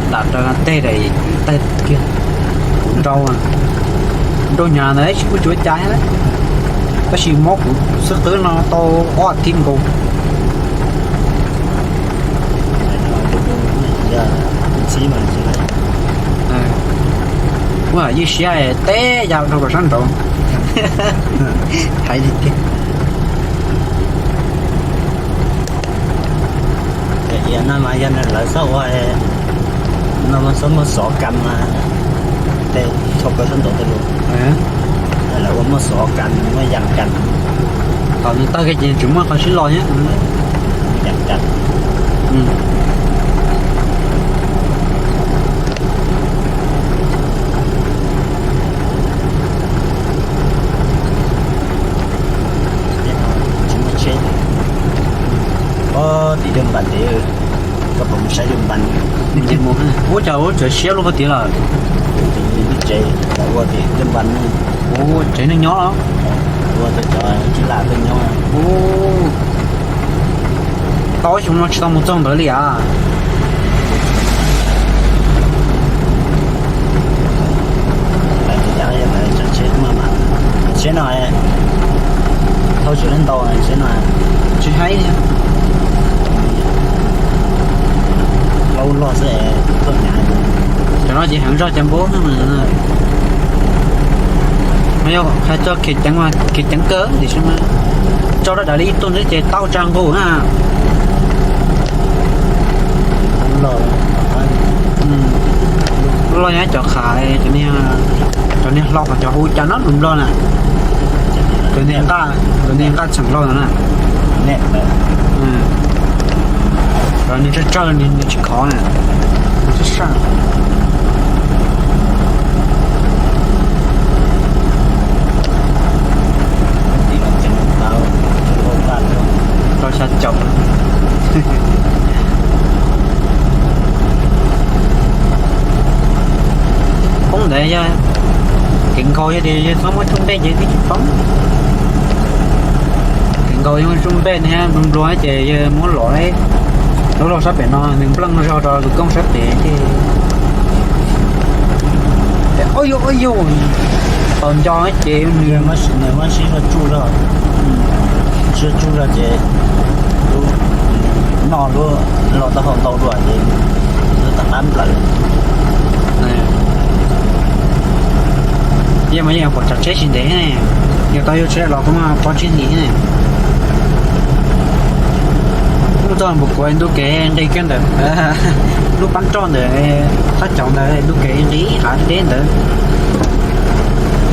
ntam rau teg daim tawg kiag. Kuv nrau, nrau nyuag ntawd tsis kuj tsis ua cas thiab, tab sis mob kuv xwb qwb no tau ob tib nkaus. Kuj yij siab teb ya rau kom sab nraud. Hais li tiag. Ces no mas yog lawv txhob ua, no mas txhob muab xov kas mas, tej txhob kawg sab nraud tej lus, lawv ua muab xov kas muab yas kas. Thaum nws tawg kiag ces tsis muaj qhov sib los thiab. Yas kas. Tsis muaj tsheb. Ob, tim dej npas ntev, koj puas mus saib dej npas? Ua cas ua txawv siab luaj puag tid lawm. Tim tsev, ua tim dej npas. Ua tsev neeg nyob los? Ua tsev cov tsis lam tej nyob. Tau ib xyoo no tsis tau mus txog ntawd li as. Tsheb no thauj tsis tau ntau, tsheb no tsis haib li. Plaub log xwb. Cov no ces heev zog cov npua no. Yog hais txog khiav ceev, khiav ceev kawg tiam sis mas tso rau dav li ib tug ntawd ces tau tsa nqus na. Loj nyob cov qhav, cov niag hlau qhov cov hu cas no nplog na. Cov niag nqaj, cov niag nqaj txheem hlau no na. Cov niag tsawg tsawg nws tsis khov na. Nws tsis saj. Rau xya caum. Poob ntawd yog kev nkaus, yog tias yog txhob muab tsub npej ces twb tsis poob. Kev nkaus yog tsub npej thiab nplua nplua ces yog muab los, lub los sab pem no nws npleej zog rau tus koob sab pem ces. Ub yuj, ub yuj, tau nco ces nws muab sib zog tsuj zog, sib zog tsuj zog ces noj lub los taub hau ntau dua ces lub tag qab nplawm. Yeej mas yeej pom tsav tsheb tsis ntev ne, yog tau yuav tsheb los kuj muaj plaub tsib hlis ne. Kuj Txog Npus Kuav ntuj kev nqis kiag ntawm lub pab roj ntawm thaj chaw ntawd, ntuj kev nqis hav deb ntawd.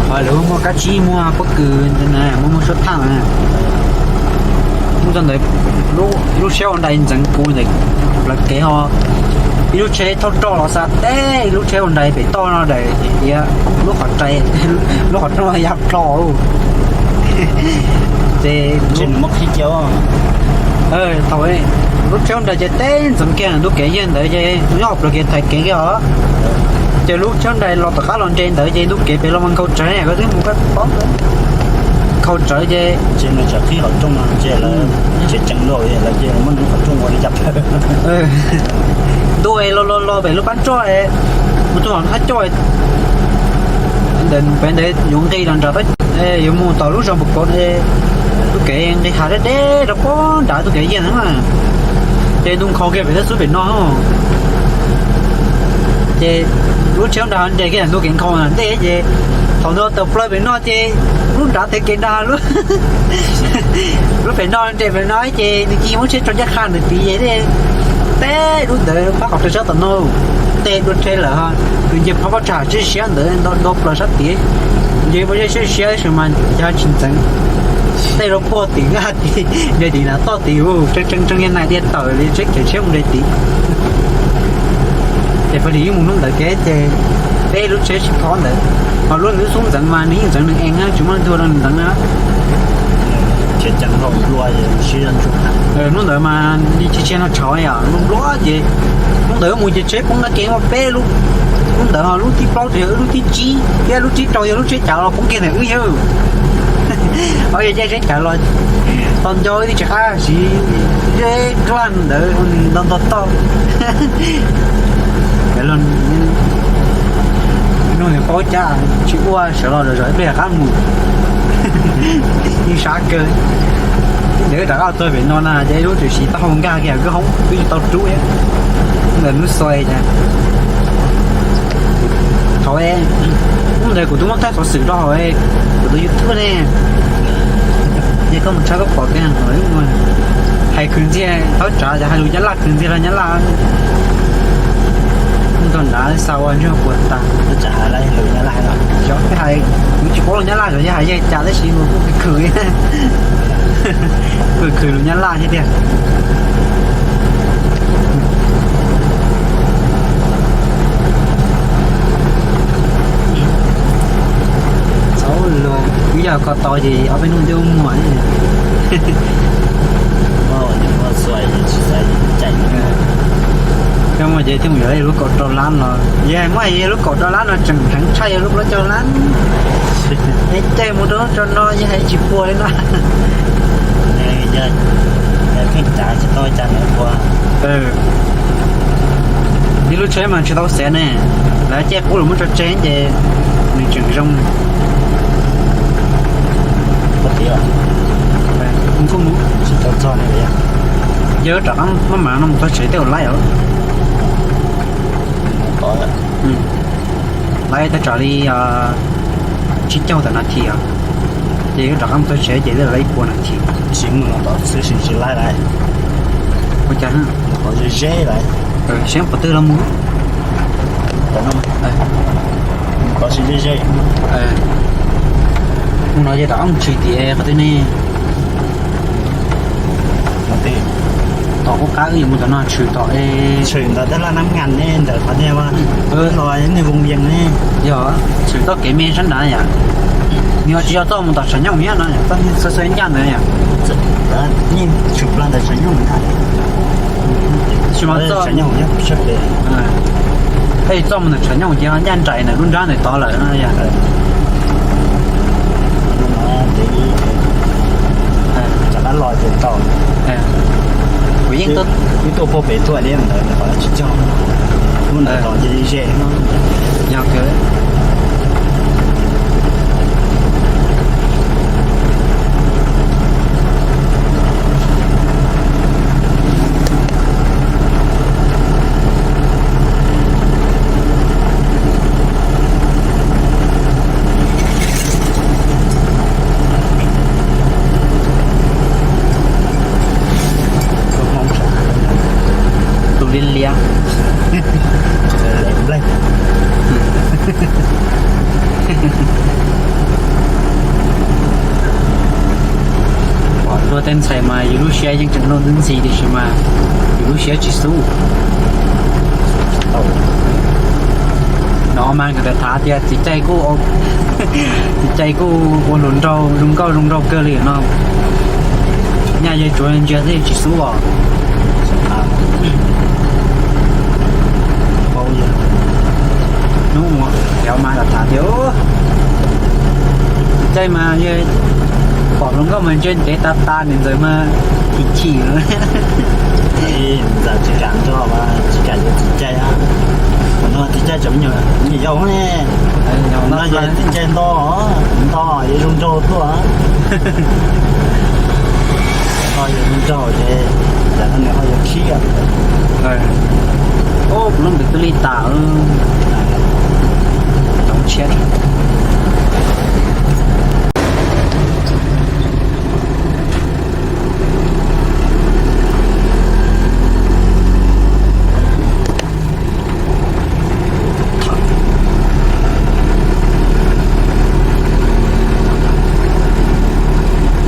Qhov lawv muaj kab tsib muaj pob kws ntawd na, muaj muaj suab thaj na. Mus txog ntawd, lub tsheb ua nrais ntxeev kuv ntawm plawv kev ho, ib lub tsheb thauj roj los xa teb ib lub tsheb ua nrais pem toj no daim tias lub qhov rai, lub qhov rooj ya plho. Ces thaum lub tsheb ua nrais ces teb ntxeev kiag ntuj kev yag ntawd ces nyob hauv plawv kev thaiv kev kiag os. Ces lub tsheb ua nrais los tom qab los nres ntawd ces ntuj kev pem los mas nkhaus tsawv, koj twb mus koj paub, nkhaus tsawv ces ntuj los los los pem lub pab roj, mus txog hauv thaj coj ntawm pem ntawd yuav nqis los nram, yuav mus tom lub zos Npus Kuav, ntuj kev nqis hav deb deb rau pem nrad ntuj kev yag na. Ces ntuj nkhaus kiag pem tab xub pem no. Ces lub tsheb ua nrais nres kiag ntuj kev nkhaus ntej ces thaum nws tawm plaws pem no ces lub nrad tev kev nrad lub, lub pem no nres pem no ces nws cia muab tsheb tso ncaj qha ntawm tid ces teb lub ntawd pab qhov rawv sab tom no, tej dua tsheb lawm ho. Nws nce pab pob tsuas siab siab ntawd nto plaws sab tid, nce pob zeb siab siab tab sis mas yog tsis ntxeev, tej lub puag tim nqaj tid, nce tim nram toj tid, tseeb tseeb tseeb yog nais diaj tawm li tsheb khiav tsheb mus nres tid. Ces pag lis yeej mus hnub ntawd kev ces peb lub tsheb tsis khob ntawd, ho lub nws xub ntxeev mas nws yeej ntxeev nws eev na, tsis muaj leej twg rau nws ntxeev na. Hnub ntawd mas li tsis tshia no tshauv yom, npluab npluab ces hnub ntawd mus ces tsheb poob nqaj kev muaj peb lub, lub ntawd ho lub thib plaub yog wb lub thib tsib thiab lub thib rau yog lub tsheb cav los poob kiag ntawm wb yawg. Ob yog caij tsheb cav los tau nco wb tsis qab siv zeb dlaj ntawd nto nto toj. Nug nws paub cas tsis ua sawv los zom zaws ib pliag rov qab mus. Yeej sab kawg. Ces wb rov qab txog pem no na ces ib lub tsheb siv taub hau nkag kiag kwj hoob twb tsis tau rub thiab. Ntawm hnub xaus cas thaum ub ntawd kuv twb muab thaij xov xwm rau hauv kuv tus YouTube ne. Ces koj mus tshawb koj pom tias hais khwv ntxiag thaub tsav ces hais lus Nyab Laj khwv ntxiag rau Nyab Laj. Mus txog nrad xav ua ntsuag puas tas. Xyov hais, kuv tsis paub lus Nyab Laj, xyov yog hais yog cas tab sis kuv khwv khwv, kuv khwv lus Nyab Laj thiab tiag. Txhob luag, twb yog koj tau ces ob peb hnub twb muag. Koj muaj ces thiaj mus yuav lub kaum rau lab no. Yog muaj lub kaum rau lab no tseem heev tshaj yog lub plaub caug lab. Es caij mus rau tso no yog hais tsis puas li no. Pheej cav tsis tau cas nws puas. Ib lub tsheb mas tsis tau xav ne, lawv caij qub los muab tso tseg ces nws tseem zoo. Kuj mus, yog rov qab maj mam no mus txog tsev tej zaum laib os. Laib tau tsam li tsib caug tawm nas this os. Ces rov qab mus txog tsev ces twb laib ib puas nas this. Tsis mus no tom xwb sis tsis laib lawm. Ua cas? Mus tom ze ze lawm. Siab puas twg los mus. Mus no ces rov qab mus tshwm tim qhov twg ne? Tom qub qab wb yuav mus tom no tshwm tom, tshwm ntawm tab laj Nab Ngas ne, ntawm qhov niag los niag Voos Yees ne. Yog, tshwm txoj kev me sab nrad yom. Nws tsis yog txoj mus tom Tshav Nyooj thiab no, txoj niag xwb xwb ncaj ntawd yom. Yeej tshwm plaws ntawm Tshav Nyooj ntag. Tsis mas txoj, tej txoj mus ntawm Tshav Nyooj ces ho ncaj nraim ntawm lub nrab ntawm tod lawm no yom. Rov qab los ces tau. Kuv yeej tuaj, tuaj puag pem tuaj li ntawd qhov tsis cog, lub ntawd los ces ze. Yog kawg. Tus Hmoob saum Pom luag tej ntxhais mas yus lub siab yeej tseem luag ntxhi ntxhi tiam sis mas yus lub siab tsis xub. No mas nkawd tham tias txiv cai kuj, txiv cai kuj ua hluas nraug zoo nkauj zoo nraug kawg li no. Nyaj yawg tsuav ntsia xwb tsis xub os. Hnub cov mas tham tias txiv cai mas yog pom hluas nkauj mas ntsia ntev tas tas, niam ntxawm mas chim chim. Ntxawm tsis kam nrog, tsis kam yuav txiv cai. Qhov no txiv cai tseem me nyuam, me nyuam yaus ne. No yog txiv cai nto, nto yog zoo nraug tuaj. Ho yog zoo nraug ces tam no nws ho yuav khib. Ub, lub ntawd twb li tas. Toov tshiab.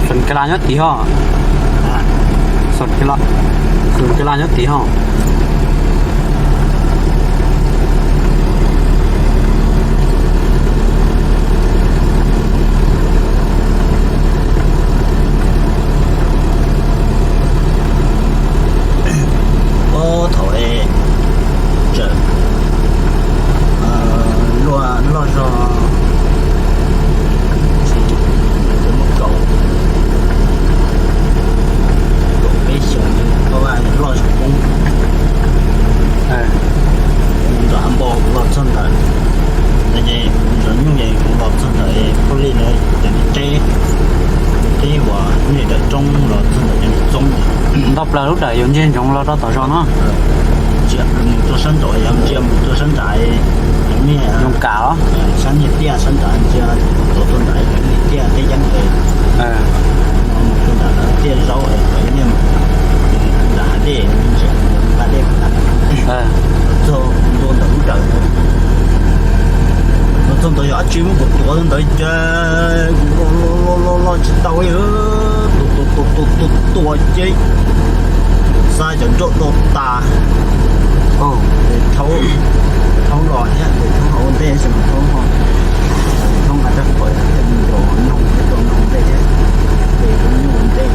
Xoom Kala nyob tid ho. Xoom Kala, Xoom Kala nyob tid ho. Ub, thaum es tseem luaj loj zog, muaj kaum, kaum peb xyoos, pab vaj loj zog poob. Ntxawm Ab Npau los txog ntawd, no ces ntxawm Nyuj es kuv los txog ntawd, Phooj Lis lawv cov niag teb, teb uas nej dawm roob los txog ntawd cov niag txoob. Ntau plaws lub dawm yus ntsia ntsoov los rau tom zos no. Ntsia mus rau sab nraud, yog ntsia mus rau sab nrad, niag zoo kam los sab niag tiaj sab nrad, ntsia tuav tuaj nrad niag tiaj teb yeeb es mus rau nrad tiaj zaub es niag nrad hav dej, nqa dej txog ntua ntawm lub dawm. Los txog ntawd yog dab tsi muab kuv tuav ntawd ces kuv loj loj loj tsis tau li, tua tua tua tua ces xa cov nroj do tas. Thaub, thaub los thiab, thaub los ua ntej, thaub ho, thaub nqa rab phom thiab, nrog noog thiab, rau noog ntej thiab, ces kuv nyuj ua ntej.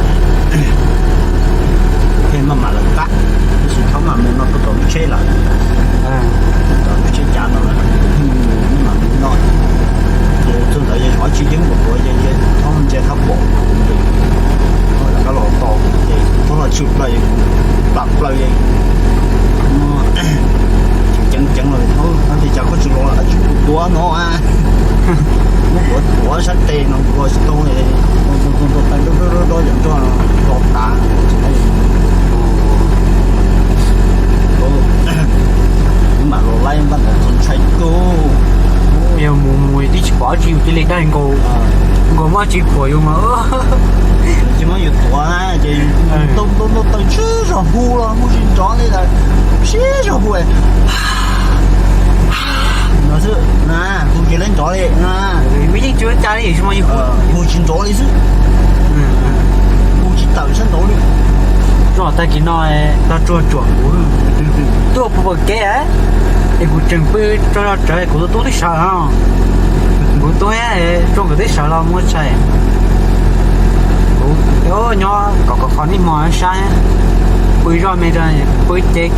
Pheej maj mam lawv qab, tab sis thaub mam mus no rau tom lub tsheb lawm, tom lub tsheb cav no lawm, pheej mus mam mus no. Ces txog ntawd ces zov tsis yeeb npaum tuav ces thaub ntsia thaub pom, thaub rov qab los tau, ces thaub los tshwm plaws, plam plaws ces ceev ceev los thaub tias cas koj tsis los, tsis tuav no, muab kuv tuav sab tes no kuv los tsis tau, tua tua tua tua cov nroj no los tas. Wb mam los laib npaj ntawd txog ntshai kawg. Yog mus mus twb tsis pom dab tsi, yus cia li dag nkaus, nkaus muab dab tsi khuam yus mas. Tsis muab yus tuav na ces tau ntau ntau taw tsis zog hu los hu tsis nrov li lawm, tsis zog hu no xwb na, hu tsis nrov li na. Yeej tsis ua cas li, tsis muaj yus hu, hu tsis nrov li xwb, hu tsis tawm sab nraud li. Tsuag tag kis no tog tsuag tsuam kuv tuaj pw pom kev, es kuv tseem pw tso zog tsawv, kuv tus tub twb sawv no, kuv tub tsuag nkawd twb sawv los muab tshais. Kuv nyob kom kom qhov niaj hmo sab, pw zoj me rau pw ces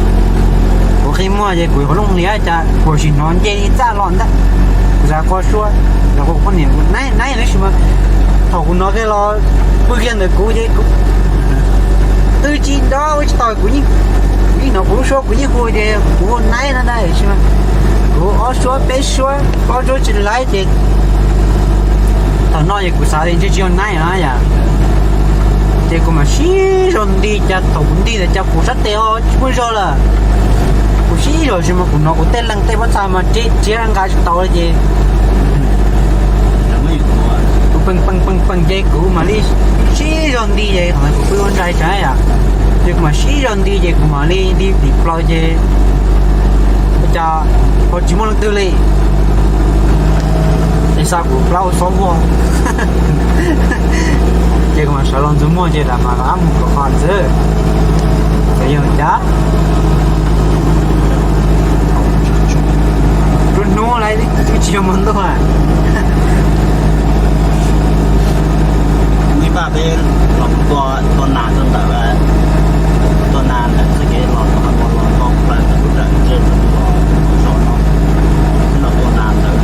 kuv qhib muag ces kuv yuav qhov looj hlias cas kuv tsis hnov nce li txaj los ntag. Kuv xav qua suab, xav qua poj niam kuv naib naib tab sis mas thaum kuv hnov kiag los pw kiag ntawm kuv ces kuv twb tsis nrov ua tsis tau, kuv yeej, kuv yeej hnov kuv lub suab kuv yeej hu ces kuv naib na tab sis mas kuv ob suab peb suab ob suab tsis laib ces thaum no ces kuv xav tias ntshe tsis yog naib na yom. Ces kuv mam sib zog nti cas thaum kuv nti ntawd cas kuv sab tes ho tsis muaj zog lawm. Kuv sib zog tsis mas kuv hnov kuv tej leeg tej pob txha mas rhiab rhiab nqa tsis tau li ces kuv peem peem peem peem ces kuv mam li sib zog nti ces thaum kuv pw ua ntsais tsev yom, ces kuv mam sib zog nti ces kuv mam li nti tim plaws ces ua cas ho tsis muaj leej twg li. Xa kuv plaub xob vog. Ces kuv mam sawv los ntxuag muag ces lam mam los ab mus kom qhov ntxwb. Txawm yog cas, nruab hnub lawm twb tsis yog hmo ntuj. Ib pab peb los tua, tua nas rau ntawm, tua nas ntawm txoj kev los, los, los, los plaws ntawm lub rawm ze los, los zos no, los tua nas ntawd.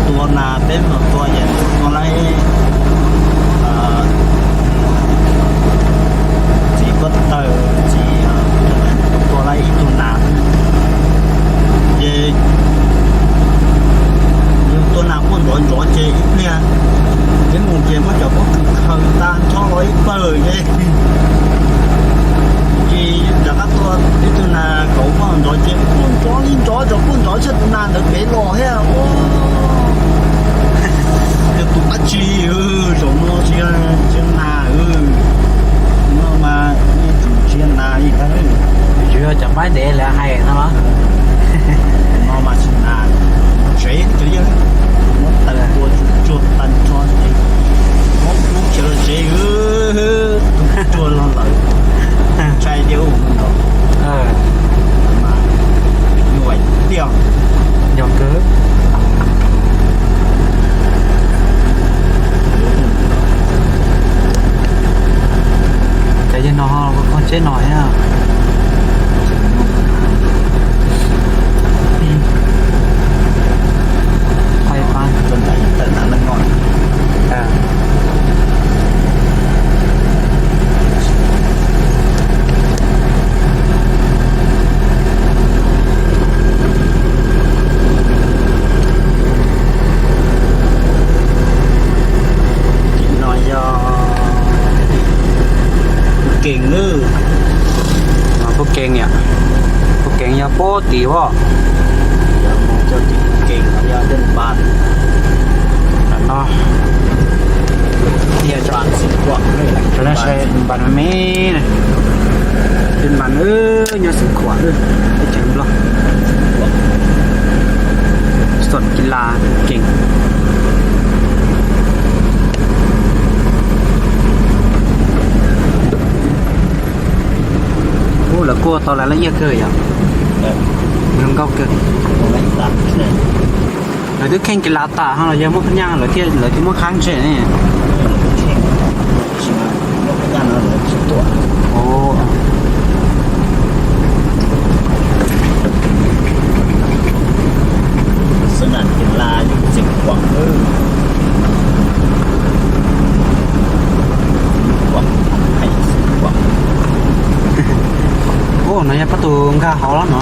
Tua nas peb mus tua ces tua laib txiv pob tawg, txiv, tua laib ib tug nas. Ces yus tua nas quaj nrov nrov ces ib pliag, ces mus ces muab cov pob kws khaws tag nrho los ib pawg ces, ces rov qab tua ib tug nas kauv quaj nrov ces quaj nrov li nrov, quaj nrov tshaj tus nas ntawd pem los thiab. Yog tus dab tsi, zaum no tsis yog, tsis yog nas, no mas yeej tsis yog nas li ntag. Tsuas yog cov npaib ntev lawv hais no los. No mas tsis nas, tsev cov yawg muab tawg tua tsuag tsuag tag nrho ces muab pub khiav los tsev, tus tsuag los lawm. Tshai tiag no. Mas nyuaj tiag. Yog kawg. Ces yog no, qhov tsheb no thiab. Qhov ib pab. Tim no yog Phuj Kees nawb. Phuj Kees yom, Phuj Kees yog puag tim os. Yog mus rau tim Phuj Kees no yog Dej Npas. Ntawm no, Dej Npas, Dej Npas me me, Dej Npas nyob Xeev Khuam, teb chaws Nplog. Xom Kis Las Phuj Kees. Ub, lawv kuaj tau lawv laj iaj kawg yom. Zoo nkauj kawg. Lawv twb kheej kis las tas ho los yog muaj phab nyaj lawv thiaj, lawv thiaj muab khab ntseg ne. Ub, no yog pab tus nkag hauv los no.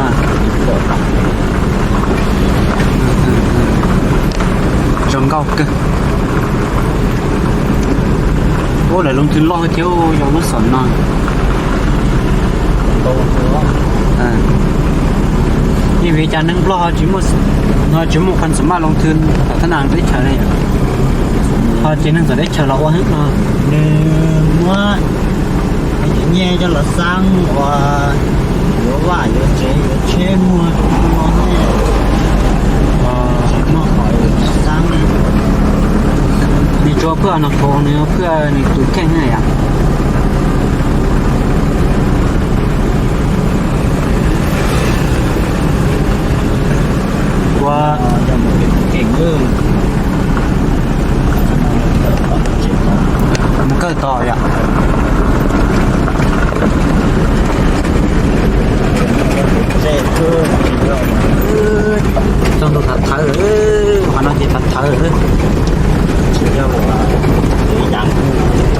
Zoo nkauj kawg. Ub, lawv loo thwv loj thiab yog lub xom no. Yeej vim cas neeg Nplog tsis muaj, no tsis muaj qhov xom maj loo thwv tom thab nas teb chaws ne. Ho ces neeg tom teb chaws los ua hwb no. Nws muab cov nyiaj coj los xab ua yuav vaj yuav tsev yuav tsheb muag no ne. Tsis muaj qhov xab. Nws tsuas phwj no khuv, nws phwj nws tus kheej na yom. Ua, mus kawg tod yom. Txog ntua thav thawv, qhov no ces thav thawv. Tsis yog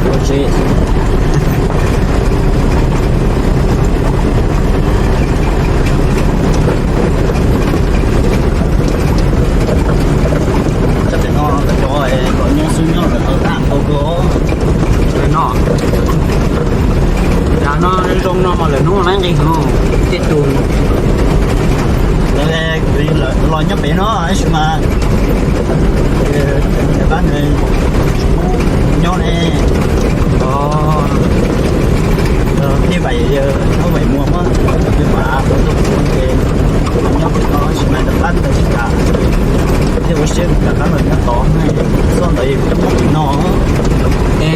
ua tsev. Tam sim no cov uas nyob xwb nyob lawm tau tag npaum kawg. Lawm no, yav no zoo no mas lawv hnub no nqis no, tej tus los nyob pem no tab sis mas pab nyob ne, tej vaim, nyob vaim muag mas tej vaim ces nyob pem no tab sis mas lawv pab ntawd tsis kam. Tim no, e,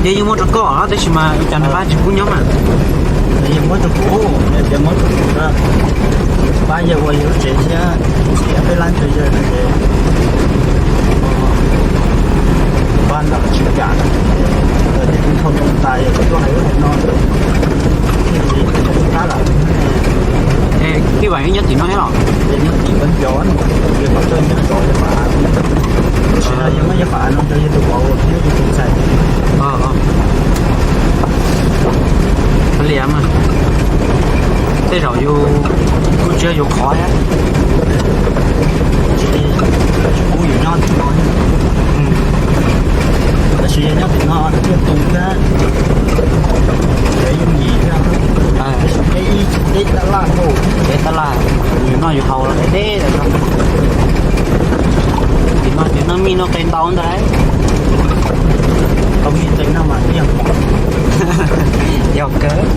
yeej muab rau koj tab sis mas ua cas nws pab tsis pub nyob mas. Yeej muab rau kuv, tias muab rau kuv, pab yawg ua yawg lub tsev thiab, xiam peb lab ntawd yawg no ces pab nram tsis kam, ces kuv thau ntoo tas yog kuv tuaj hais lub hais no, thiaj li tsis pab lawm. Tij Vam nyob tim no thiab los? Nyob tim Pab Nco, yog pab tuaj nyob zov yog pab, tam sim no yog muab yog pab no rau yog tus vauv thiab yog tus ntxhais. Li mas tej zaum yus kuj tsis yog yus qhov thiab. Tsis pub yus nyob tim no, tab sis yog nyob tim no thiaj tu thiab, yooj yim thiab. Deb ib deb tab laj, deb tab laj, yus noj yus haus los deb deb. Tim no ces noj mij noj qe ntau ntag. Tau mij qe no mas yeej yog kawg.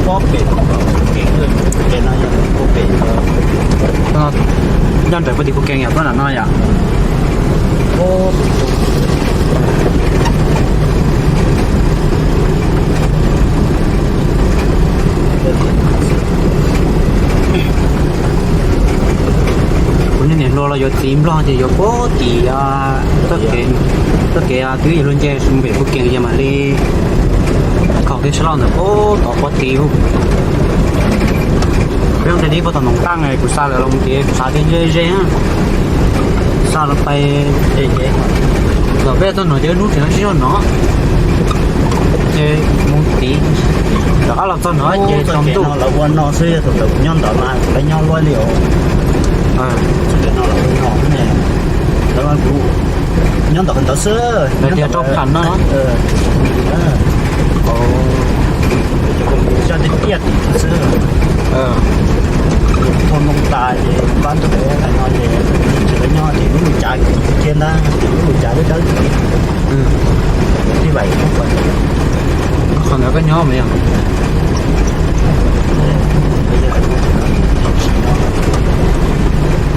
Pob pem, pem no yog pob pem, nyob ntawm puag tim Phu Kees yog tuaj nram no yom. Kuv niag niam hluas los yuav txiv Nplog ces yuav puag tim txoj kev, txoj kev twb yuav luag nce pem Phu Kees ces mam li khaum kev sab laj ntawm puag tod puag tid. Peb nqis dib puag tom Noom Taaj, kuv xa lawv los mus tias kuv xav tias ze ze, xa los pais, los peb txog no ces hnub tseem no tsis yog no, ces mus tid, rov qab los txog no ces tsaus ntuj. Lawv ua no xwb, yog thaum ntawd kuv nyob ntawd mas kuv peb nyob luaj li os. Txoj kev no lawv ua no ne, lawv kuv nyob ntawd ntawd xwb. Lawv tias rau pham no. Cov tiaj tiaj tim xwb. Thau ntoo tas ces pab nrog peb hais no ces tsis lawv nyob ces lub lub cav kiag ntag, lub lub cav dawb dawb. Tij Vam, qhov ntawd koj nyob mas yog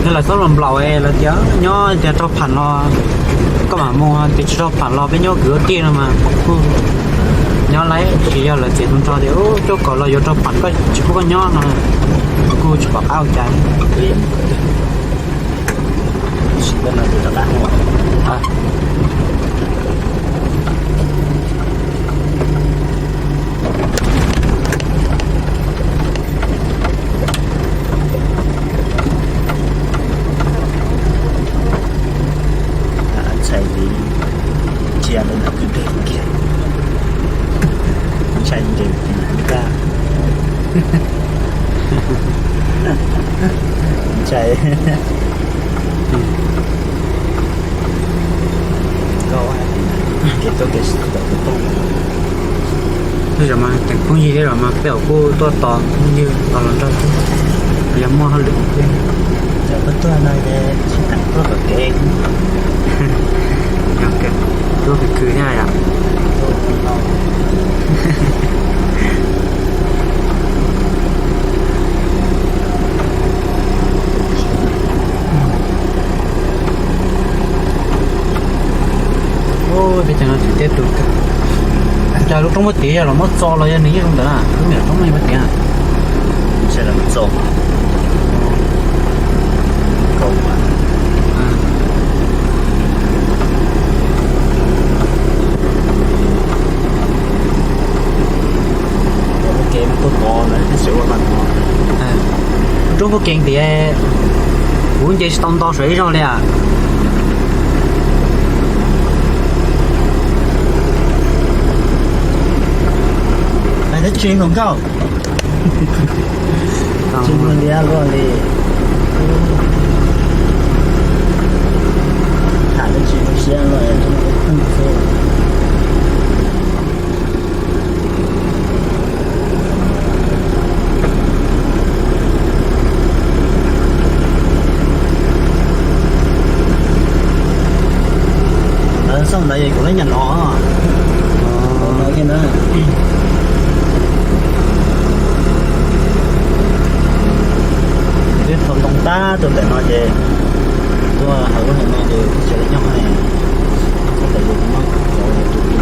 yog lawv txhob los nplaum lawv tias nyob tias rau pham no, koj mam mus tias tsis rau pham los peb nyob kwv ua tij no mas kuj nyob laib, tsis yog lawv txiav tus nrho tias cuaj kaum los yuav rau pham koj tsis pub koj nyob no, kuj tsis pom qab ua cas. Ntshai li, ntsia li no kwv deg kiag, ntshai nres tis ntag, ntshai. Tej zaum mas teem phooj ywg thiab los mas peb kuj tuaj tos phooj ywg tos los nrog xwb, yog muaj hauj lwm thiab. Tuaj no tuaj kom kev, tuaj khwv khwv thiab yom. Teb chaws no tsis teb tus kawg. Cas lub roob puag tid yog los muab txo los yog nws yeej zoo ntawd na, lub niam roob no puag tid. Ntshe lawv txo. Roob puag kev tias kuv nce tsis tau nto saum ib zaug li as. Hais dab tsi hluas nkauj? Tsis muaj liab luaj li. Tham dab tsi lub siab luaj li. Lawv xauj ntawd yog kuv lub nyuam no. No thiab na. Ab, tuaj ntawm no ces tuaj hauv lub hauv no ces tsis tshua nyob ne. Txhob ntawm yus no cov tus tus.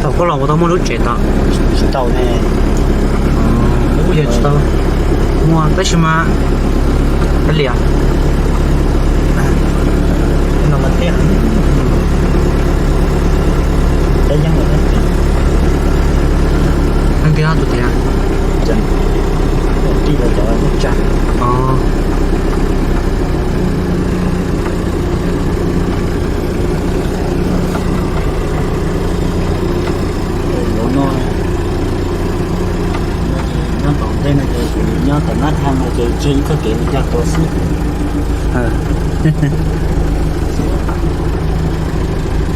Thaum koj los puas tau muaj lub tsev tod? Tsis tau ne. Ub, yog tsis tau muaj tab sis mas kav liam. No mas thiab. Teb yeeb lawm. Leej twg tus tiag? Tij los cov neej tsa. Ua no, nyob tom ntej no ces nyob tom nab thaj no ces tseg ib txoj kev mus cag tua xwb.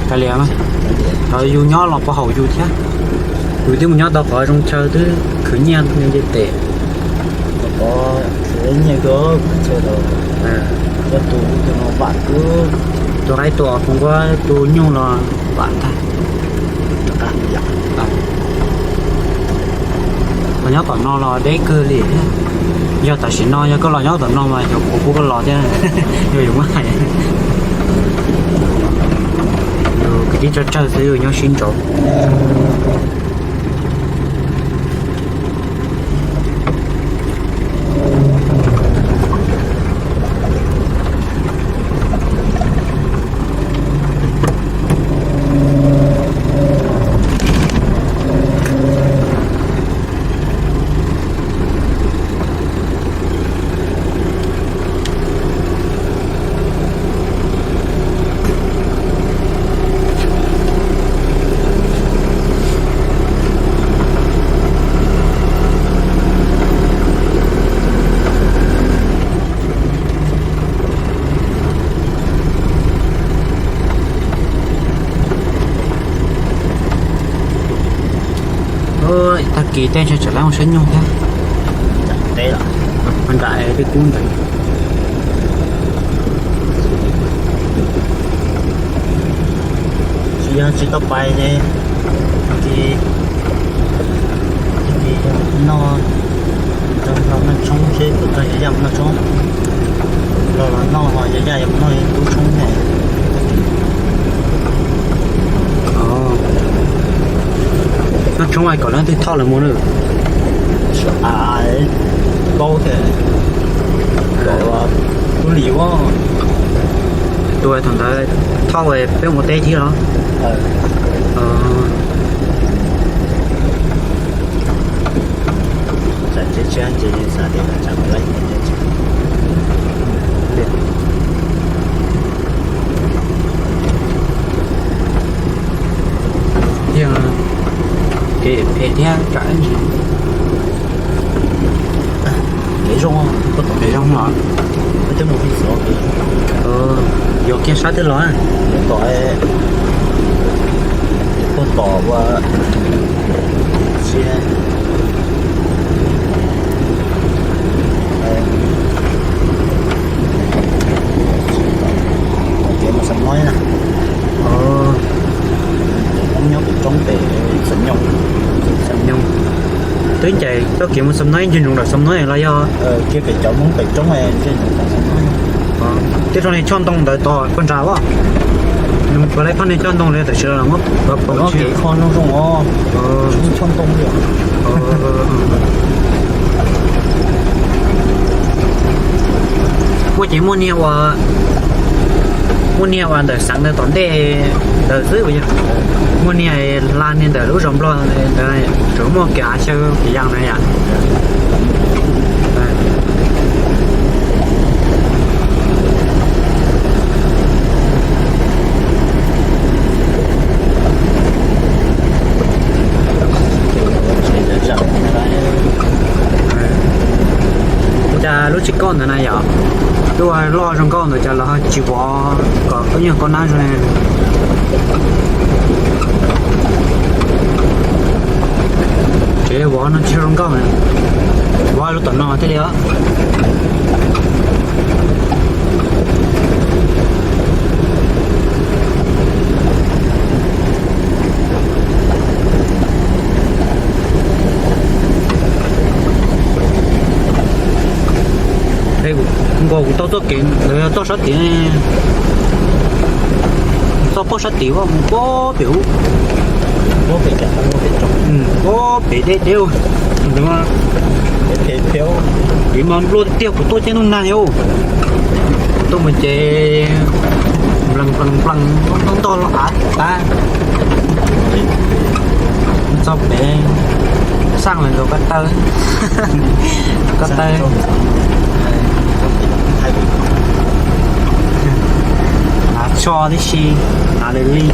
Kav liam, yus nyob los puas haum yus thiab. Yus twb mus nyob tau qhov zoo chaw twb khwv nyiaj nce tes. Qhov khwv nyiaj kawg chaw los, coj tus tus no vam kub, tus qaib tua, tus nquab tus nyuj los vam tag. Los nyob tom no los deb kawg li thiab. Yog tam sim no yog koj los nyob tom no mas yog kuv pub koj los thiab. Yog yus muab hais, yus kwv tij tsawg tsawg xwb yus nyob sib ntsauv. Tag kis tej ntshe tseem lab mus saib nyuj thiab. Nram tej kub ntawd. Tsis yog tsis tau pais ces, ces noj, noj tshoob seb puas tau yog yaj mus noj tshoob. Los los noj ho yog yaj yuav mus noj tub tshoob ne. Noj tshoob kom leej twg thauj los mus na. Paub tias kom tub lis ua tus thaum ntawd thauj peb mus teb thiab los? Yeej kev phem thiab tsam ib ntsis. Kev zoo, kev zoo los? Yuav kiag sab twg los? Tom, tom ua si. Kev mus Xam Noib na. Hmoob nyob pem roob pem Xam Nyoog. Xam Nyoog. Twb ncaim txoj kev mus Xam Noib ntsia ntsoov nram Xam Noib los yog? Kiag pem cov Hmoob pem roob ntsia ntsoov nram Xam Noib. Tej rau niag choj ntoo ntawd tod puag nrad as. Nws puas laib phaj niag choj ntoo li tam sim no muab pov kev kho zoo zoo os. Choj ntoo li. Muaj ces muaj niag ua, muaj niag ua ntawm xeev ntawd tom ntej ntawd xwb puas yog? Muaj niag hla niag ntawm lub zos Nplog ntawd, tsuas muaj kev av xyaw kev yas na yom. Ua cas lub tsev nkauj ntawd na yom, lub loj zoo nkauj ntawd cas los tsis vov kom koj nyuag koj nab zoo li? Tsev vov no tsis zoo nkauj, vov lub tom no thiaj li os. Kuv tau txoj kev ntawd txoj sab tid, txoj pob sab tid mus pob pem ub, pob pem deb deb, kev mas nplua tiag tiag, kuv tuaj ciaj nub nag yom. Tuaj mus ces nplees nplees nplees, ntog ntog los av tas. Txog pem xaj los rau ko taw, ko taw, hnav tsho tib si, hnav li li.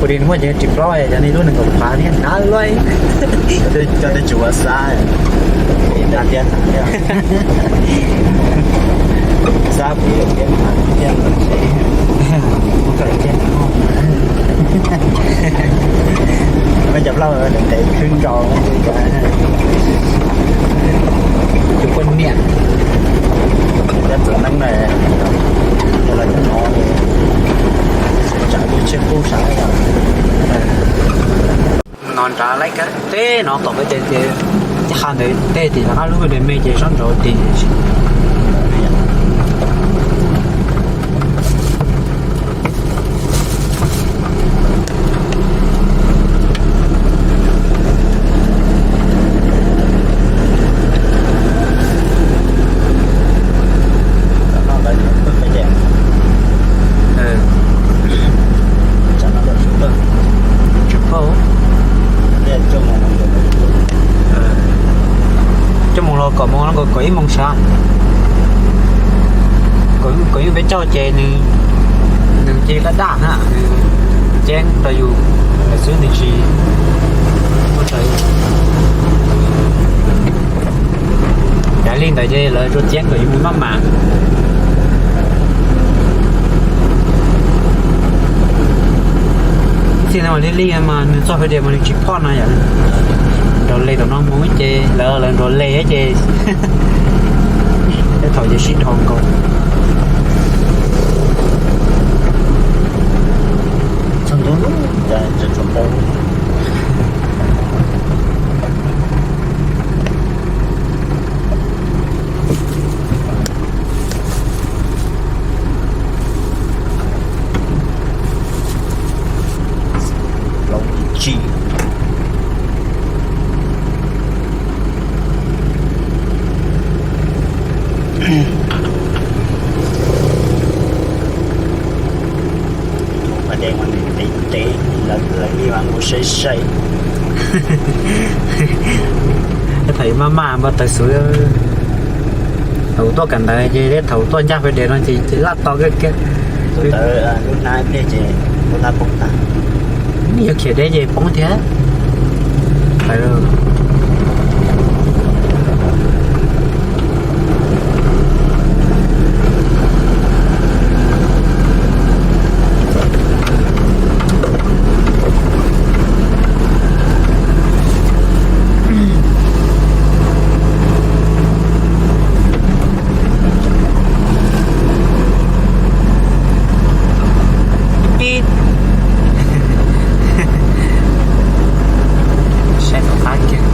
Kuv li muaj ces ris plaub, yog li lub nees nkaum phav thiab hnav luaj. Cov twb tsis ua xab, hnav tiag hnav tiag. Xab kuv yuav tiag hnav tiag. Muab cov plaub ntev khwb nkaus, tus poj niam, cov txawm neeb na, los cov no, tsam tus tshiab kub sav. No nrad lawm, teb no tom peb ces, ces ha ntawd tej tim rov qab lub de me ces sab nraud tim. Coj mus los kaum moos no, kaum ib moos sav. Kaum ib moos peb caug ces nws, nws cia li daj daj na, nws ceeb rau yus lawm xwb, nws tsis ua raws. Yog li ntawd ces lawv tsuas ceeb kom yus mus maj mam. Txij no li li mas nws txoj hauv diav mas nws tsis phoj no yom. Nrov le tom no mus ces lawv, lawv nrov le ces tej thaum ces sib dhos nkaus. Txog ntua lub, cas tsuas tau plaub tsi. Ua dej mas ntev ntev, lawv li mas mus sai sai. Tej thaum maj maj npau taws xwb. Thaum kuv tuaj kawm ntawv ces, thaum kuv tuaj ncaj fais des no ces, ces laj to kiag kiag. Lub hnab pliag ces lub hnab poob tag. Yog khiav deb ces poob thiab. Pib. Saib tom qab kiag.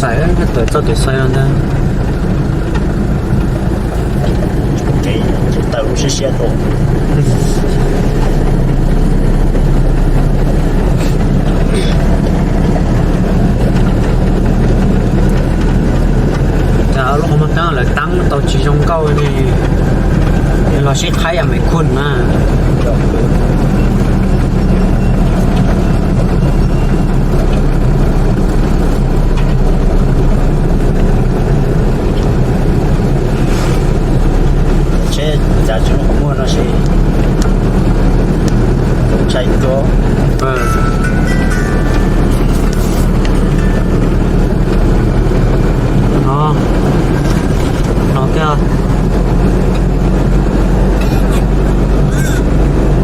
Tawm, tawm txoj kev xaiv no ntag. Kev tawm lub siab siab tuaj. Cas lub qhov muag keeb lawv tab tau tsis zoo nkauj li, los sib qhaib yam me khun na. Tsheb cas tsis muaj qhov muag no ces ntshai kawg. No, no kiag.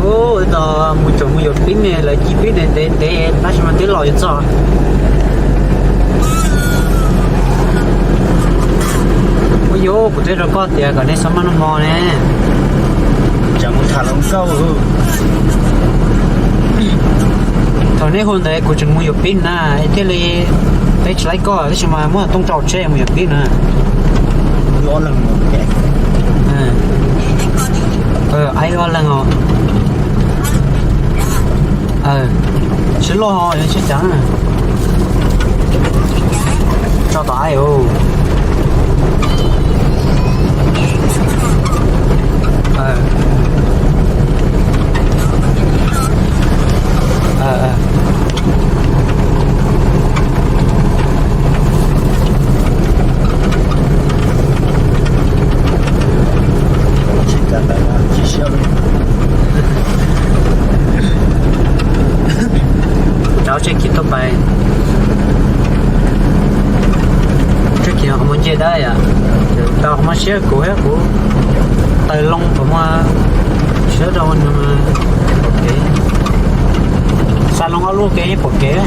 Ub, tos mus tseem mus yuav pib ne, lawv ci pib ntev ntev ntev tab sis mas twb los yuav txog. Ua yuav kuv twb rau koj tias kom nej txhob maj noj hmo ne. Cas mus tham hluas nkauj. Thaum nej hu ntawd kuv tseem mus yuav pib na, thiaj li peb tsis laib koj tab sis mas muab tooj rau tsheb mus yuav pib na. Aib ob leeg os. Sib loj ho yog sib cav na. Tso tom aib os. Rau tsheb kis tuaj pais. Tsheb kis no qhov muag nce dawb yom. Tau qhov muag siab kuv thiab kuv taws loo qhov muag siab rau pom kev. Xa loo ob lub kev pom kev.